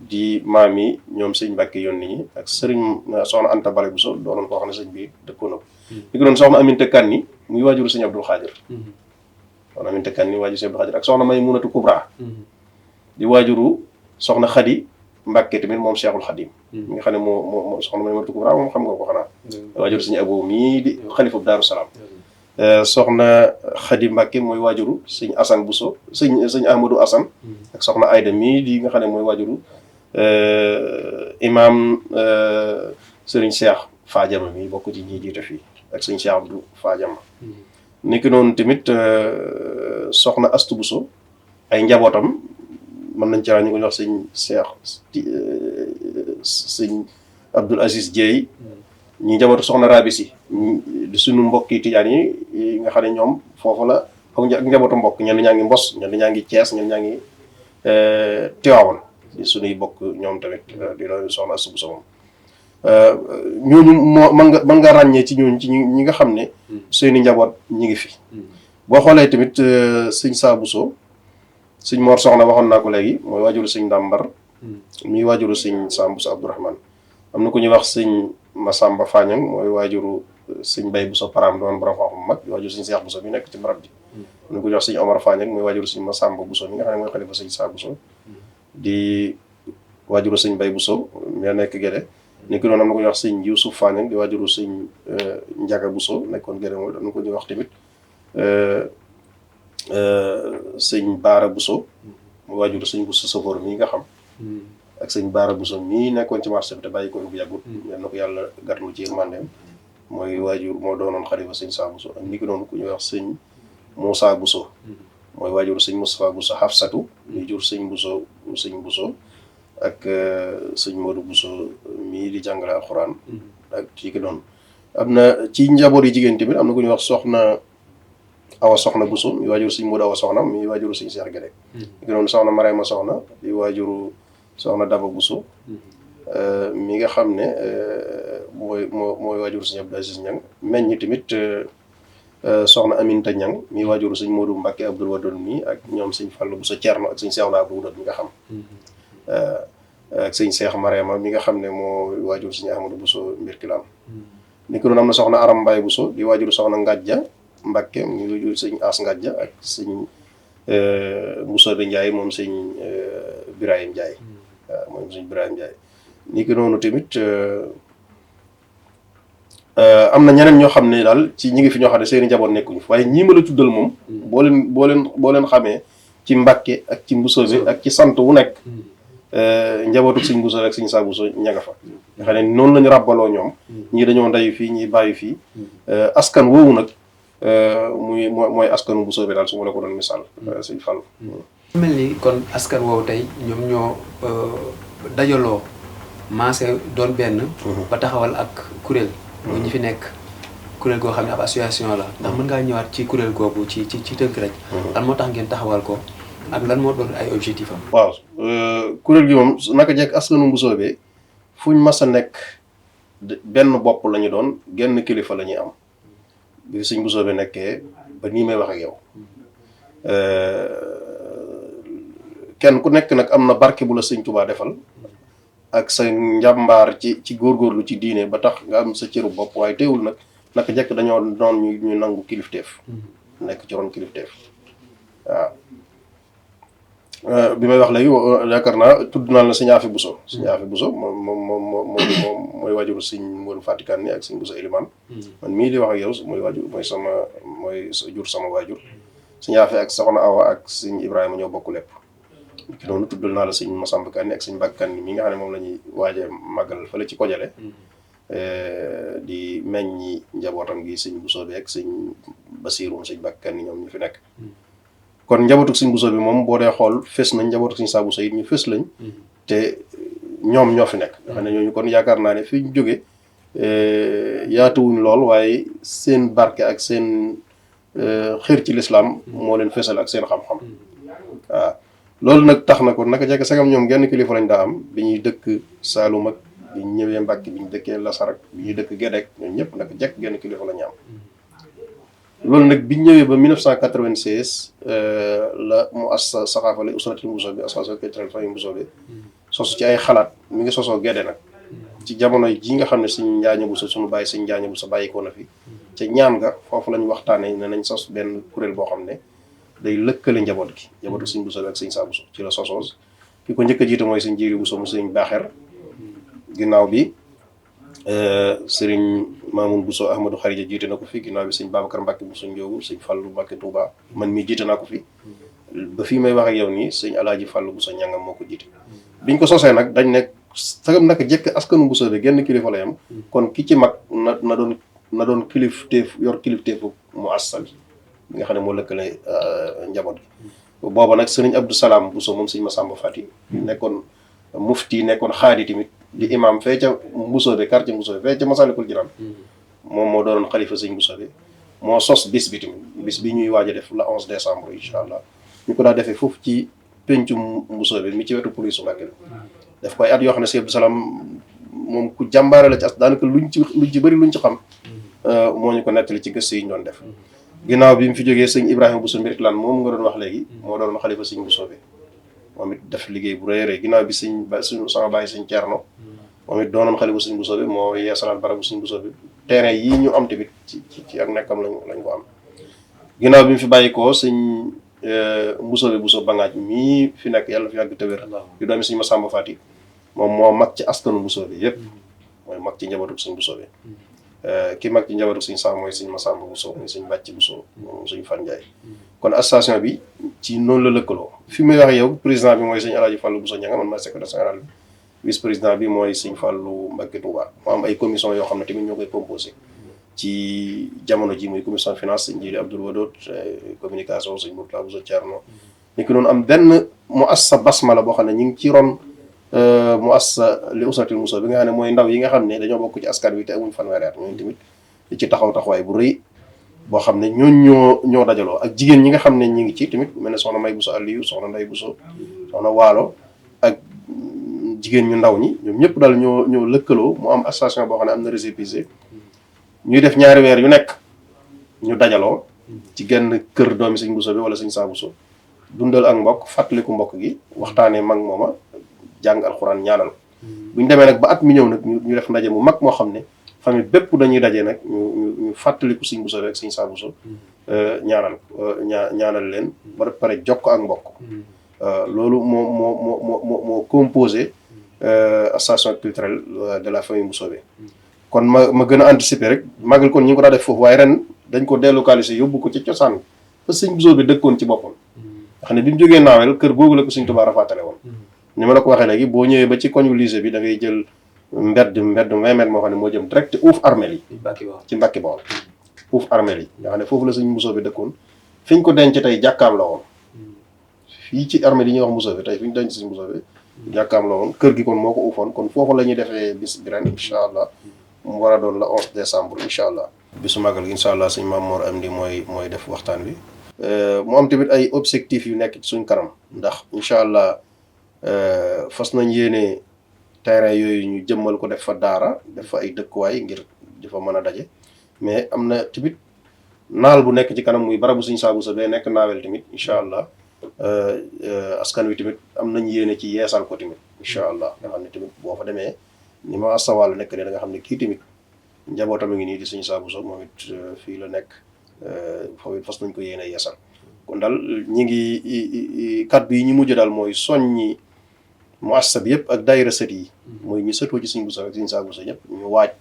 di maam yi ñoom sëñ Mbàkke Yónni ñi ak sëriñ soxna Anta Bale Buso doonoon koo xam ne sëñ bi dëkkoon na ko ni ko noonu soxna Aminta Kanni muy waajuru sëñ Abdul Xaadir soxna Aminta Kanni waajuru sëñ Abdul Xaadir ak soxna Maymunatu Kubra di waajuru soxna Xadi Mbàkke tamit moom Cheikhul Xadim mi nga xam ne moo soxna Maymunatu Kubra moom xam nga ko xanaa waajuru sëñ Abo mii di xalifa Daaru Salaam soxna Xadi Mbàkke mooy waajuru sëñ Asan Buso sëñ Ahmadou Asan ak soxna Ayda mii di nga xam ne mooy waajuru imaam sëriñ Cheikh Fadiama mi bokk ci ñi jiite fii ak sëñ Cheikh Abdou Fadiama ni ki noonu tamit soxna Astu Buso ay njabootam mën nañ ci ñu ko wax sëñ Cheikh sëñ Abdoul Aziz Dieye ñi njabootu soxna Rabisi di suñu mbokki tijaan yi nga xam ne ñoom foofu la foog ak njabootu mbokk ñenn ñaa ngi Mbos ñenn ñaa ngi Cees ñenn ñaa ngi Tiwaawan di suñuy bokk ñoom tamit di loolu soxna Astu Buso moom ñooñu mën nga ràññee ci ñooñu ci ñi nga xam ne seeni njaboot ñi ngi fi boo xoolee tamit sëñ Saa Buso sëñ Mor Soxna waxoon naa ko léegi mooy waajuru sëñ Ndàmbar mi waajuru sëñ Sam Buso Abdourahmane am na ku ñuy wax sëñ Masamba Fañang mooy waajuru sëñ Bay Buso Param doon borom xam-xam mag waajuru sëñ Seex Buso bi nekk ci barab bi am na ku ñuy wax sëñ Omar Fañang mooy waajuru sëñ Masamba Buso mi nga xam ne mooy xalifa sëñ Saa Buso di waajuru sëñ Bay Buso mi nekk Gédé ni ko doon am na ko ñuy wax sëñ Yuusuf Fañang di waajuru sëñ Njaga Buso nekkoon Gédé mooy am na ko ñuy wax tamit sëñ Baara Bousso mu waajur sëñ Bousso Safoor mii nga xam ak sëñ Baara Bousso mii nekkoon ci marché bi te bàyyi ko bu yàggut yal na ko yàlla gàttandu ci yërmandeem mooy waajur moo doonoon xalifa sëñ Saa Bousso ak ni ko noonu ku ñuy wax sëñ Moussa Bousso mooy waajur sëñ Moustapha Bousso Hafsatu muy jur sëñ Bousso ak sëñ Modou Bousso mii di jàngale alxuraan ak kii ki doon am na ci njaboot yi jigéen tamit am na ku ñuy wax soxna Awa Soxna Bousso mi waajuru sëñ Modou Awa Soxna mi waajuru sëñ Cheikh Guédé ki doon soxna Marema Soxna mi waajuru soxna Daba Bousso mi nga xam ne mooy waajuru sëñ Abdou Aziz Ñang meññ tamit soxna Aminta Ñang mi waajuru sëñ Modou Mbacke Abdoul Wadoon mi ak ñoom sëñ Fallou Bousso Thierno ak sëñ Cheikh Abdou Wadoon mi nga xam ak sëñ Cheikh Marema mi nga xam ne moo waajuru sëñ Ahmadou Bousso mbir kilaam ni ko doon am na soxna Aram Mbaye Bousso di waajuru soxna Ngajja Mbacke mi waajuru sëñ As Ngajja ak sëñ Bousso de Ndiaye moom sëñ Birahim Ndiaye waaw moom sëñ Birahim Ndiaye ni ko noonu tamit am na ñeneen ñoo xam ne daal ci ñi ngi fi ñoo xam ne seeni njaboot nekkuñu fi waaye ñii ma la tuddal moom boo leen xamee ci Mbacke ak ci Bousso bi ak ci sant wu nekk njabootu sëñ Bousso rek sëñ Saa Bousso ña nga fa nga xam ne noonu lañu ràbbaloo ñoom ñii dañoo ndeyu fii ñii bàyyi fii askan woowu nag mooy askanu Bousso bi daal su ma la ko doon misaal sëñ Fall mel ni kon askan woowu tey ñoom ñoo dajaloo maase doon benn ba taxawal ak kuréel mooy ñi fi nekk kuréel goo xam ne ab association la ndax mën ngaa ñëwaat ci kuréel googu ci tënk rek lan moo tax ngeen taxawal ko ak lan moo doon ay objectif am waaw kuréel gi moom naka jekk askanu Bousso bi fuñ mas a nekk benn bopp la ñu doon genn kilifa la ñuy am bi sëñ Bousso bi nekkee ba nii may wax ak yow kenn ku nekk nag am na barke bu la sëñ Touba defal ak sa njàmbaar ci góorgóorlu ci diine ba tax nga am sa cëru bopp waaye teewul nag naka jekk dañoo doon ñu nangu kilifteef nekk ci ron kilifteef waaw bi may wax léegi yaakaar naa tudd naa la sëñ Afi Bousso sëñ Afi Bousso moom mooy waajuru sëñ Modou Fatikan ni ak sëñ Bousso Elimane man mii di wax ak yow mooy jur sama waajur sëñ Afi ak soxna Awa ak sëñ Ibrahima ñoo bokk lépp ki noonu tuddal naa la sëñ Massamba Kanni ak sëñ Mbacke Kanni mi nga xam ne moom la ñuy waaje màggal fële ci Kojale di meññi njabootam gi sëñ Bousso bi ak sëñ Basiiru sëñ Mbacke Kanni ñoom ñu fi nekk kon njabootu sëñ Bousso bi moom boo dee xool fës nañ njabootu sëñ Saa Bousso it ñu fës lañ te ñoom ñoo fi nekk nga xam ne ñooñu kon yaakaar naa ne fi ñu jóge yaatuwuñ lool waaye seen barke ak seen xër ci lislaam moo leen fësal ak seen xam-xam waaw loolu nag tax na ko naka jekk sagam ñoom genn kilifa lañ daa am bi ñuy dëkk Saalum ak bi ñu ñëwee Mbàkke bi ñu dëkkee Lasar ak bi ñuy dëkk Gédé ñoom ñëpp naka jekk genn kilifa lañu am loolu nag bi ñu ñëwee ba 1996 la mu as saxaafa la usratul Bousso bi association culturelle famille Bousso bi sosu ci ay xalaat mi ngi sosoo Gédé nag ci jamono ji nga xam ne suñ Njaaña Bousso suñu bàyyi suñ Njaaña Bousso bàyyi ko na fi ca ñaan nga foofu lañ waxtaanee ne nañ sos benn kuréel boo xam ne day lëkkale njaboot gi njabootu sëñ Bousso bi ak sëñ Saa Bousso ci la sosoos ki ko njëkk a jiite mooy sëñ Jiiri Bousso mu sëñ Baaxer ginnaaw bi sëriñ Mamoun Bousso Ahmadou Xarija jiite na ko fi ginnaaw bi sëñ Babacar Mbacke Bousso Ndiogu sëñ Fallou Mbacke Touba man mii jiite naa ko fi ba fii may wax ak yow nii sëñ Alaaji Fallou Bousso ñangam moo ko jiite biñ ko sosee nag dañ nekk sagam naka jekk askanu Bousso bi genn kilifa lay am kon ki ci mag na doon kilifteef yor kilifteefu mu assa bi bi nga xam ne moo lëkkale njaboot gi booba nag sëriñ Abdou Salam Bousso moom sëñ Massamba Fati nekkoon mufti nekkoon xaadi tamit di imam fee ca Bousso bi quartier Bousso bi fee ca Masalikul Jinaan moom moo doonoon xalifa sëñ Bousso bi moo sos bis bi tamit bis bi ñuy waaj a def la 11 décembre incha allah ñu ko daa defee foofu ci pencum Bousso bi mi ci wetu police Mbàkke daf koy at yoo xam ne sëñ Abdou Salam moom ku jàmbaare la ci as daanaka luñ ci bëri luñ ci xam moo ñu ko nettali ci gëstu yi ñu doon def ginnaaw bi mu fi jógee sëñ Ibrahima Bousso Mbirkilaan moom nga doon wax léegi moo doon xalifa sëñ Bousso bi moom it def liggéey bu rëy a rëy ginnaaw bi sama bàyyi sëñ Thierno moom it doonoon xalifa sëñ Bousso bi moo yeesalaat barabu sëñ Bousso bi terrain yii ñu am tamit ci ak nekkam lañ ko am ginnaaw bi mu fi bàyyi ko sëñ Bousso bi Bousso Bangaaj mii fi nekk yàlla fi yàgg te wér di doomi sëñ Massamba Fati moom moo mag ci askanu Bousso bi yëpp mooy mag ci njabootu sëñ Bousso bi ki mag ci njabootu sëñ Sam mooy sëñ Massamba Bousso mooy sëñ Bàcc Bousso moom sëñ Fan Ndiaye kon association bi ci noonu la lëkkaloo fi may wax yow président bi mooy sëñ Alaaji Fallou Bousso Ñanga man maa secrétaire général bi vice président bi mooy sëñ Fallou Mbacké Touba mu am ay commission yoo xam ne tamit ñoo koy composé ci jamono ji muy commission finance sëñ Jili Abdoul Wadoud communication sëñ Mourtala Bousso Thierno ni ki noonu am benn mu assa basmala boo xam ne ñu ngi ci ron mu assa li usratil Bousso bi nga xam ne mooy ndaw yi nga xam ne dañoo bokk ci askan wi te amuñ fanweeri at ñooñu tamit di ci taxawaay bu rëy boo xam ne ñoo dajaloo ak jigéen ñi nga xam ne ñi ngi ci tamit mel ne soxna May Bousso Aliou soxna Nday Bousso soxna Waalo ak jigéen ñu ndaw ñi ñoom ñëpp daal ñoo lëkkaloo mu am association boo xam ne am na récépissé ñuy def ñaari weer yu nekk ñu dajaloo ci genn kër doomi sëñ Bousso bi wala sëñ Saa Bousso dundal ak mbokk fàttaliku mbokk gi waxtaanee mag mooma jàng alxuraan ñaanal bu ñu demee nag ba at mi ñëw nag ñu def ndaje mu mag moo xam ne famille bépp dañuy daje nag ñu fàttaliku sëñ Bousso bi ak sëñ Saa Bousso ñaanal leen ba pare jokk ak mbokk loolu moo composé association culturelle de la famille Bousso bi kon ma gën a anticiper rek magal kon ñi ngi ko daa def foofu waaye ren dañ ko délocaliser yóbbu ko ci cosaan fa sëñ Bousso bi dëkkoon ci boppam nga xam ne bi mu jógee naawel kër googu la ko sëñ Tuubaa rafaatale woon ni ma la ko waxee léegi boo ñëwee ba ci koñu lycée bi da ngay jël mbedd 20 mètres moo xam ne moo jëm direct uuf armeel yi ci Mbàkke Bawol uuf armeel yi nga xam ne foofu la sëñ Bousso bi dëkkoon fi ñu ko denc tey jàkkaam la woon fii ci armeel yi ñuy wax Bousso bi tey fi ñu denc sëñ Bousso bi jàkkaam la woon kër gi kon moo ko uufoon kon foofu la ñuy defee bis bi ren incha allah mu war a doon la 11 décembre incha allah bisu màggal gi incha allah sëñ Maam Mor Amdi mooy def waxtaan wi mu am tamit ay objectifs yu nekk ci suñ kanam ndax incha allah fas nañ yéene terrain yooyu ñu jëmmal ko def fa daara def fa ay dëkkuwaay ngir di fa mën a daje mais am na tamit naal bu nekk ci kanam muy barabu sëñ Saa Bousso bee nekk naawel tamit incha allah askan wi tamit am nañ yéene ci yeesal ko tamit incha allah nga xam ne tamit boo fa demee ni ma asawal nekk ne da nga xam ne kii tamit njabootam a ngi nii di sëñ Saa Bousso moom it fii la nekk foofu it fas nañ ko yéene yeesal kon daal ñi ngi kaddu yi ñu mujj daal mooy soññi mu assa bi yëpp ak daayira sët yi mooy ñu sëtoo ci sëñ Bousso ak sëñ Saa Bousso ñëpp ñu waaj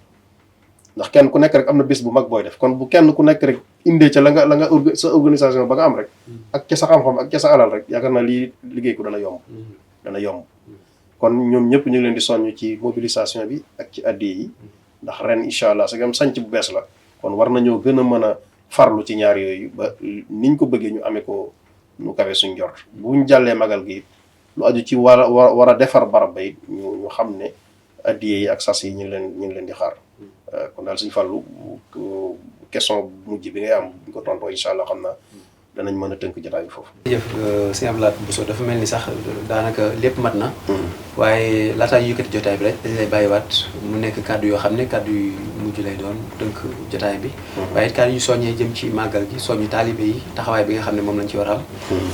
ndax kenn ku nekk rek am na bés bu mag booy def kon bu kenn ku nekk rek indee ca la nga sa organisation ba nga am rek ak ca sa xam-xam ak ca sa alal rek yaakaar naa lii liggéey ko dana yomb kon ñoom ñëpp ñu ngi leen di soññ ci mobilisation bi ak ci addiya yi ndax ren incha allah sagam sanc bu bees la kon war nañoo gën a mën a farlu ci ñaar yooyu ba niñ ko bëggee ñu amee ko nu kawe suñ jort buñ jàllee magal gi lu aju ci war a defar barab ba it ñu xam ne addiya yi ak sas yi ñu ngi leen di xaar kon daal suñ fàllu question mujj bi ngay am buñ ko tontoo incha allah xam naa danañ mën a tënk jotaay bi foofu. jërëjëf sëñ Abdou Lahad Bousso dafa mel ni sax daanaka lépp mat na. waaye laataa ñu yëkkati jotaay bi rek dañ lay bàyyiwaat mu nekk kàddu yoo xam ne kàddu yu mujj lay doon tënk jotaay bi. waaye it kàddu yu soññee jëm ci màggal gi soññu taalibe yi taxawaay bi nga xam ne moom lañ ci war a am.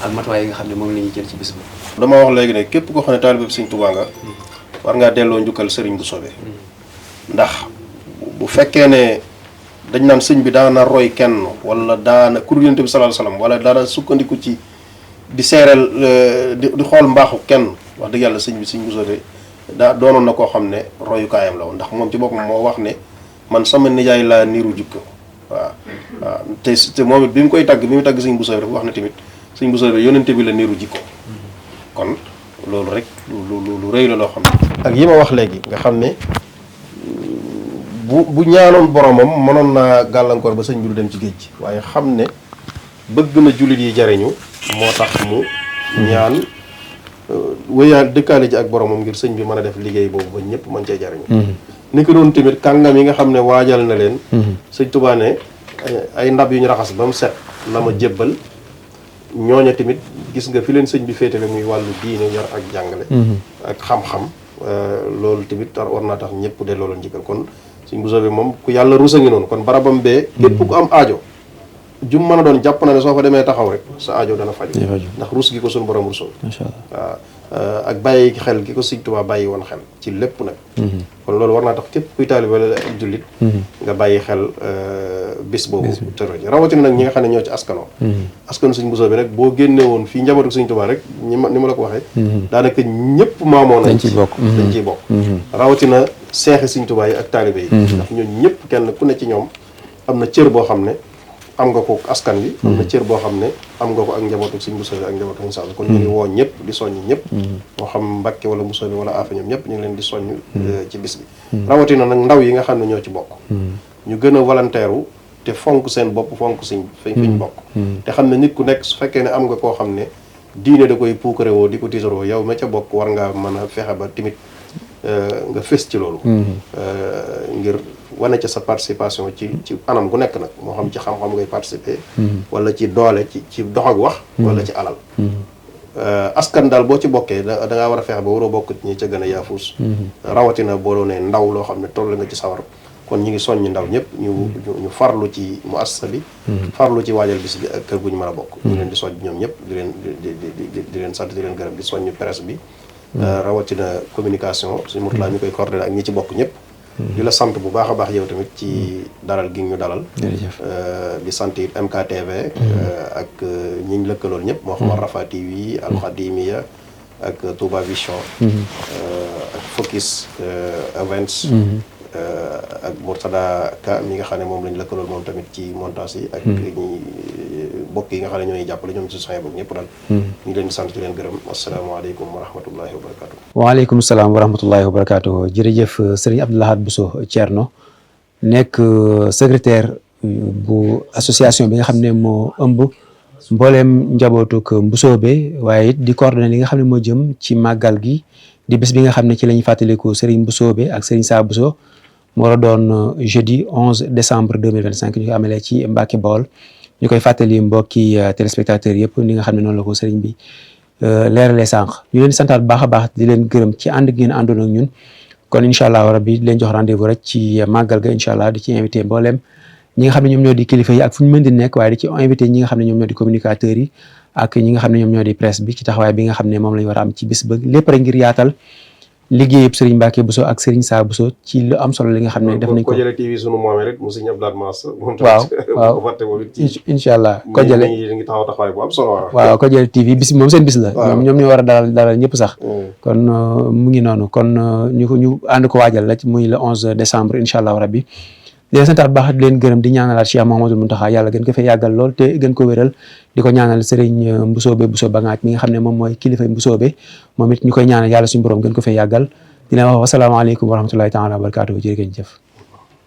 ak matuwaay yi nga xam ne moom la ñuy jël ci bis ba. dama wax léegi ne képp koo xam ne taalibe bi Sëñ Tuubaa nga. war ngaa delloo njukkal Sëriñ Bousso bi ndax bu fekkee ne. dañ naan sëñ bi daana roy kenn wala daana kur Yonent bi sallallahu alayhi wasallam wala daana sukkandiku ci di seereel di xool mbaaxu kenn wax dëgg yàlla sëñ Bousso de daa doonoon na koo xam ne royukaayam la woon ndax moom ci boppam moo wax ne man sama nijaay laa niru jikko waaw te moom it bi mu koy tagg bi mu tagg sëñ Bousso bi dafa wax ne tamit sëñ Bousso bi Yonent bi la niru jikko kon loolu rek lu rëy la loo xam ne ak yi ma wax léegi nga xam ne bu ñaanoon boromam mënoon naa gàllankoor ba sëñ bi du dem ci géej gi waaye xam ne bëgg na jullit yi jariñu moo tax mu ñaan wéyaan dëkkaale ji ak boromam ngir sëñ bi mën a def liggéey boobu ba ñëpp mën cee jariñu ni ko doon tamit kàngam yi nga xam ne waajal na leen sëñ Tuubaa ne ay ndab yu ñu raxas ba mu set la ma jébbal ñooña tamit gis nga fi leen sëñ bi féetale muy wàllu diine yar ak jàngale ak xam-xam loolu tamit war naa tax ñëpp de loolu njëkkal kon Sëñ Bousso bi moom ku yàlla rusa ngi noonu kon barabam bee képp ku am aajo jum mën a doon jàpp na ne soo fa demee taxaw rek sa aajo dana faju ndax rus gi ko suñu borom rusoon waaw ak bàyyi xel gi ko Sëñ Tuubaa bàyyi woon xel ci lépp nag kon loolu war naa tax képp kuy taalibe wala ak jullit nga bàyyi xel bis boobu tero ji rawatina nag ñi nga xam ne ñoo ci askano askanu Sëñ Bousso bi rek boo génne woon fii njabootu Sëñ Tuubaa rek ni ma la ko waxee daanaka ñëpp maamoo nañ dañ ciy bokk rawatina seexi Sëñ Tuubaa yi ak taalibe yi ndax ñooñu ñëpp kenn ku ne ci ñoom am na cër boo xam ne am nga ko askan bi am na cër boo xam ne am nga ko ak njabootu Sëñ Bousso bi ak njabootu Sëñ Saaliw kon ñu ngi woo ñëpp di soññ ñëpp moo xam Mbàkke wala Bousso bi wala Afa ñoom ñëpp ñu ngi leen di soññ ci bis bi rawatina nag ndaw yi nga xam ne ñoo ci bokk ñu gën a volontaire te fonk seen bopp fonk fi ñu bokk te xam ne nit ku nekk su fekkee ne am nga koo xam ne diine da koy puukare woo di ko tiitaroo yow ma ca bokk war ngaa mën a fexe ba timit nga fës ci loolu ngir wane ca sa participation ci anam gu nekk nag moo xam ci xam-xam ngay participer wala ci doole ci dox ak wax wala ci alal askan daal boo ci bokkee da ngaa war a fexe ba waroo bokk ñi ca gën a yaafuus rawatina boo doonee ndaw loo xam ne toll nga ci sawar kon ñu ngi soññi ndaw ñëpp ñu farlu ci muassasa bi farlu ci waajal bis bi ak kër gu ñu mën a bokk ñu leen di soññ ñoom ñëpp di leen sant di leen gërëm di soññ presse bi rawatina communication suñu motulaa ñu koy coordonné ak ñi ci bokk ñëpp di la sant bu baax a baax yow tamit ci dalal gi ñu dalal di sant it MKTV ak ñi ñu lëkkalool ñëpp moo xam Rafa TV Al Khadimiya ak Touba Vision ak Focus Events ak Mourtada Ka mi nga xam ne moom lañ lëkkalool moom tamit ci montage yi ak ñi bokk yi nga xam ne ñooy jàppale ñoom ci soxna boobu ñëpp daal ñu ngi leen di sant di leen gërëm asalaamaaleykum wa rahmatullahi wa barakatuh waaleykum salaam wa rahmatullahi wa barakatuh jërëjëf Serigne Abdou Lahad Bousso Thierno nekk secrétaire bu association bi nga xam ne moo ëmb mbooleem njabootuk Mbusoobe waaye it di coordonné li nga xam ne moo jëm ci màggal gi di bés bi nga xam ne ci lañu fàttaliku Serigne Mbusoobe ak Serigne Saa Bousso moo war a doon jeudi 11 décembre 2025 ñu ko amalee ci Mbacke Bawol ñu koy fàttali mbokki téléspectateurs yëpp ni nga xam ne noonu la ko Serigne bi leeralee sànq ñu leen santaat baax a baax di leen gërëm ci ànd gi ngeen àndoon ak ñun kon incha allah rabbi di leen jox rendez-vous rek ci màggal ga incha allah di ci invité mboolem ñi nga xam ne ñoom ñoo di kilifa yi ak fu ñu mën di nekk waaye di ci invité ñi nga xam ne ñoom ñoo di communicateurs yi ak ñi nga xam ne ñoom ñoo di presse bi ci taxawaay bi nga xam ne moom lañu war a am ci bis ba lépp rek ngir yaatal liggéeyub Serigne Mbacke Bousso ak Serigne Saa Bousso ci lu am solo li nga xam ne def nañ ko Kodialé TV sunu moomee rek mu Serigne Abdou Lahad Mass waaw incha allah Kodialé ngi taxaw taxawaay bu am solo waaw Kodialé TV bis moom seen bis la ñoom ñoo war a dalal ñëpp sax kon mu ngi noonu kon ñu ànd ko waajal la muy le 11 décembre incha allah rabbi di leen santaat baax di leen gërëm di ñaanalaat Cheikh Mouhamadoul Mountakha yàlla gën ko fee yàggal lool te gën ko wéral di ko ñaanal Serigne Mbusoobe Bousso Bangaaj mi nga xam ne moom mooy kilifa Mbusoobe moom it ñu koy ñaanal yàlla suñu borom gën ko fee yàggal di leen wax wasalaamaaleykum wa rahmatullahi taala wa barakatuhu jërë ngeen jëf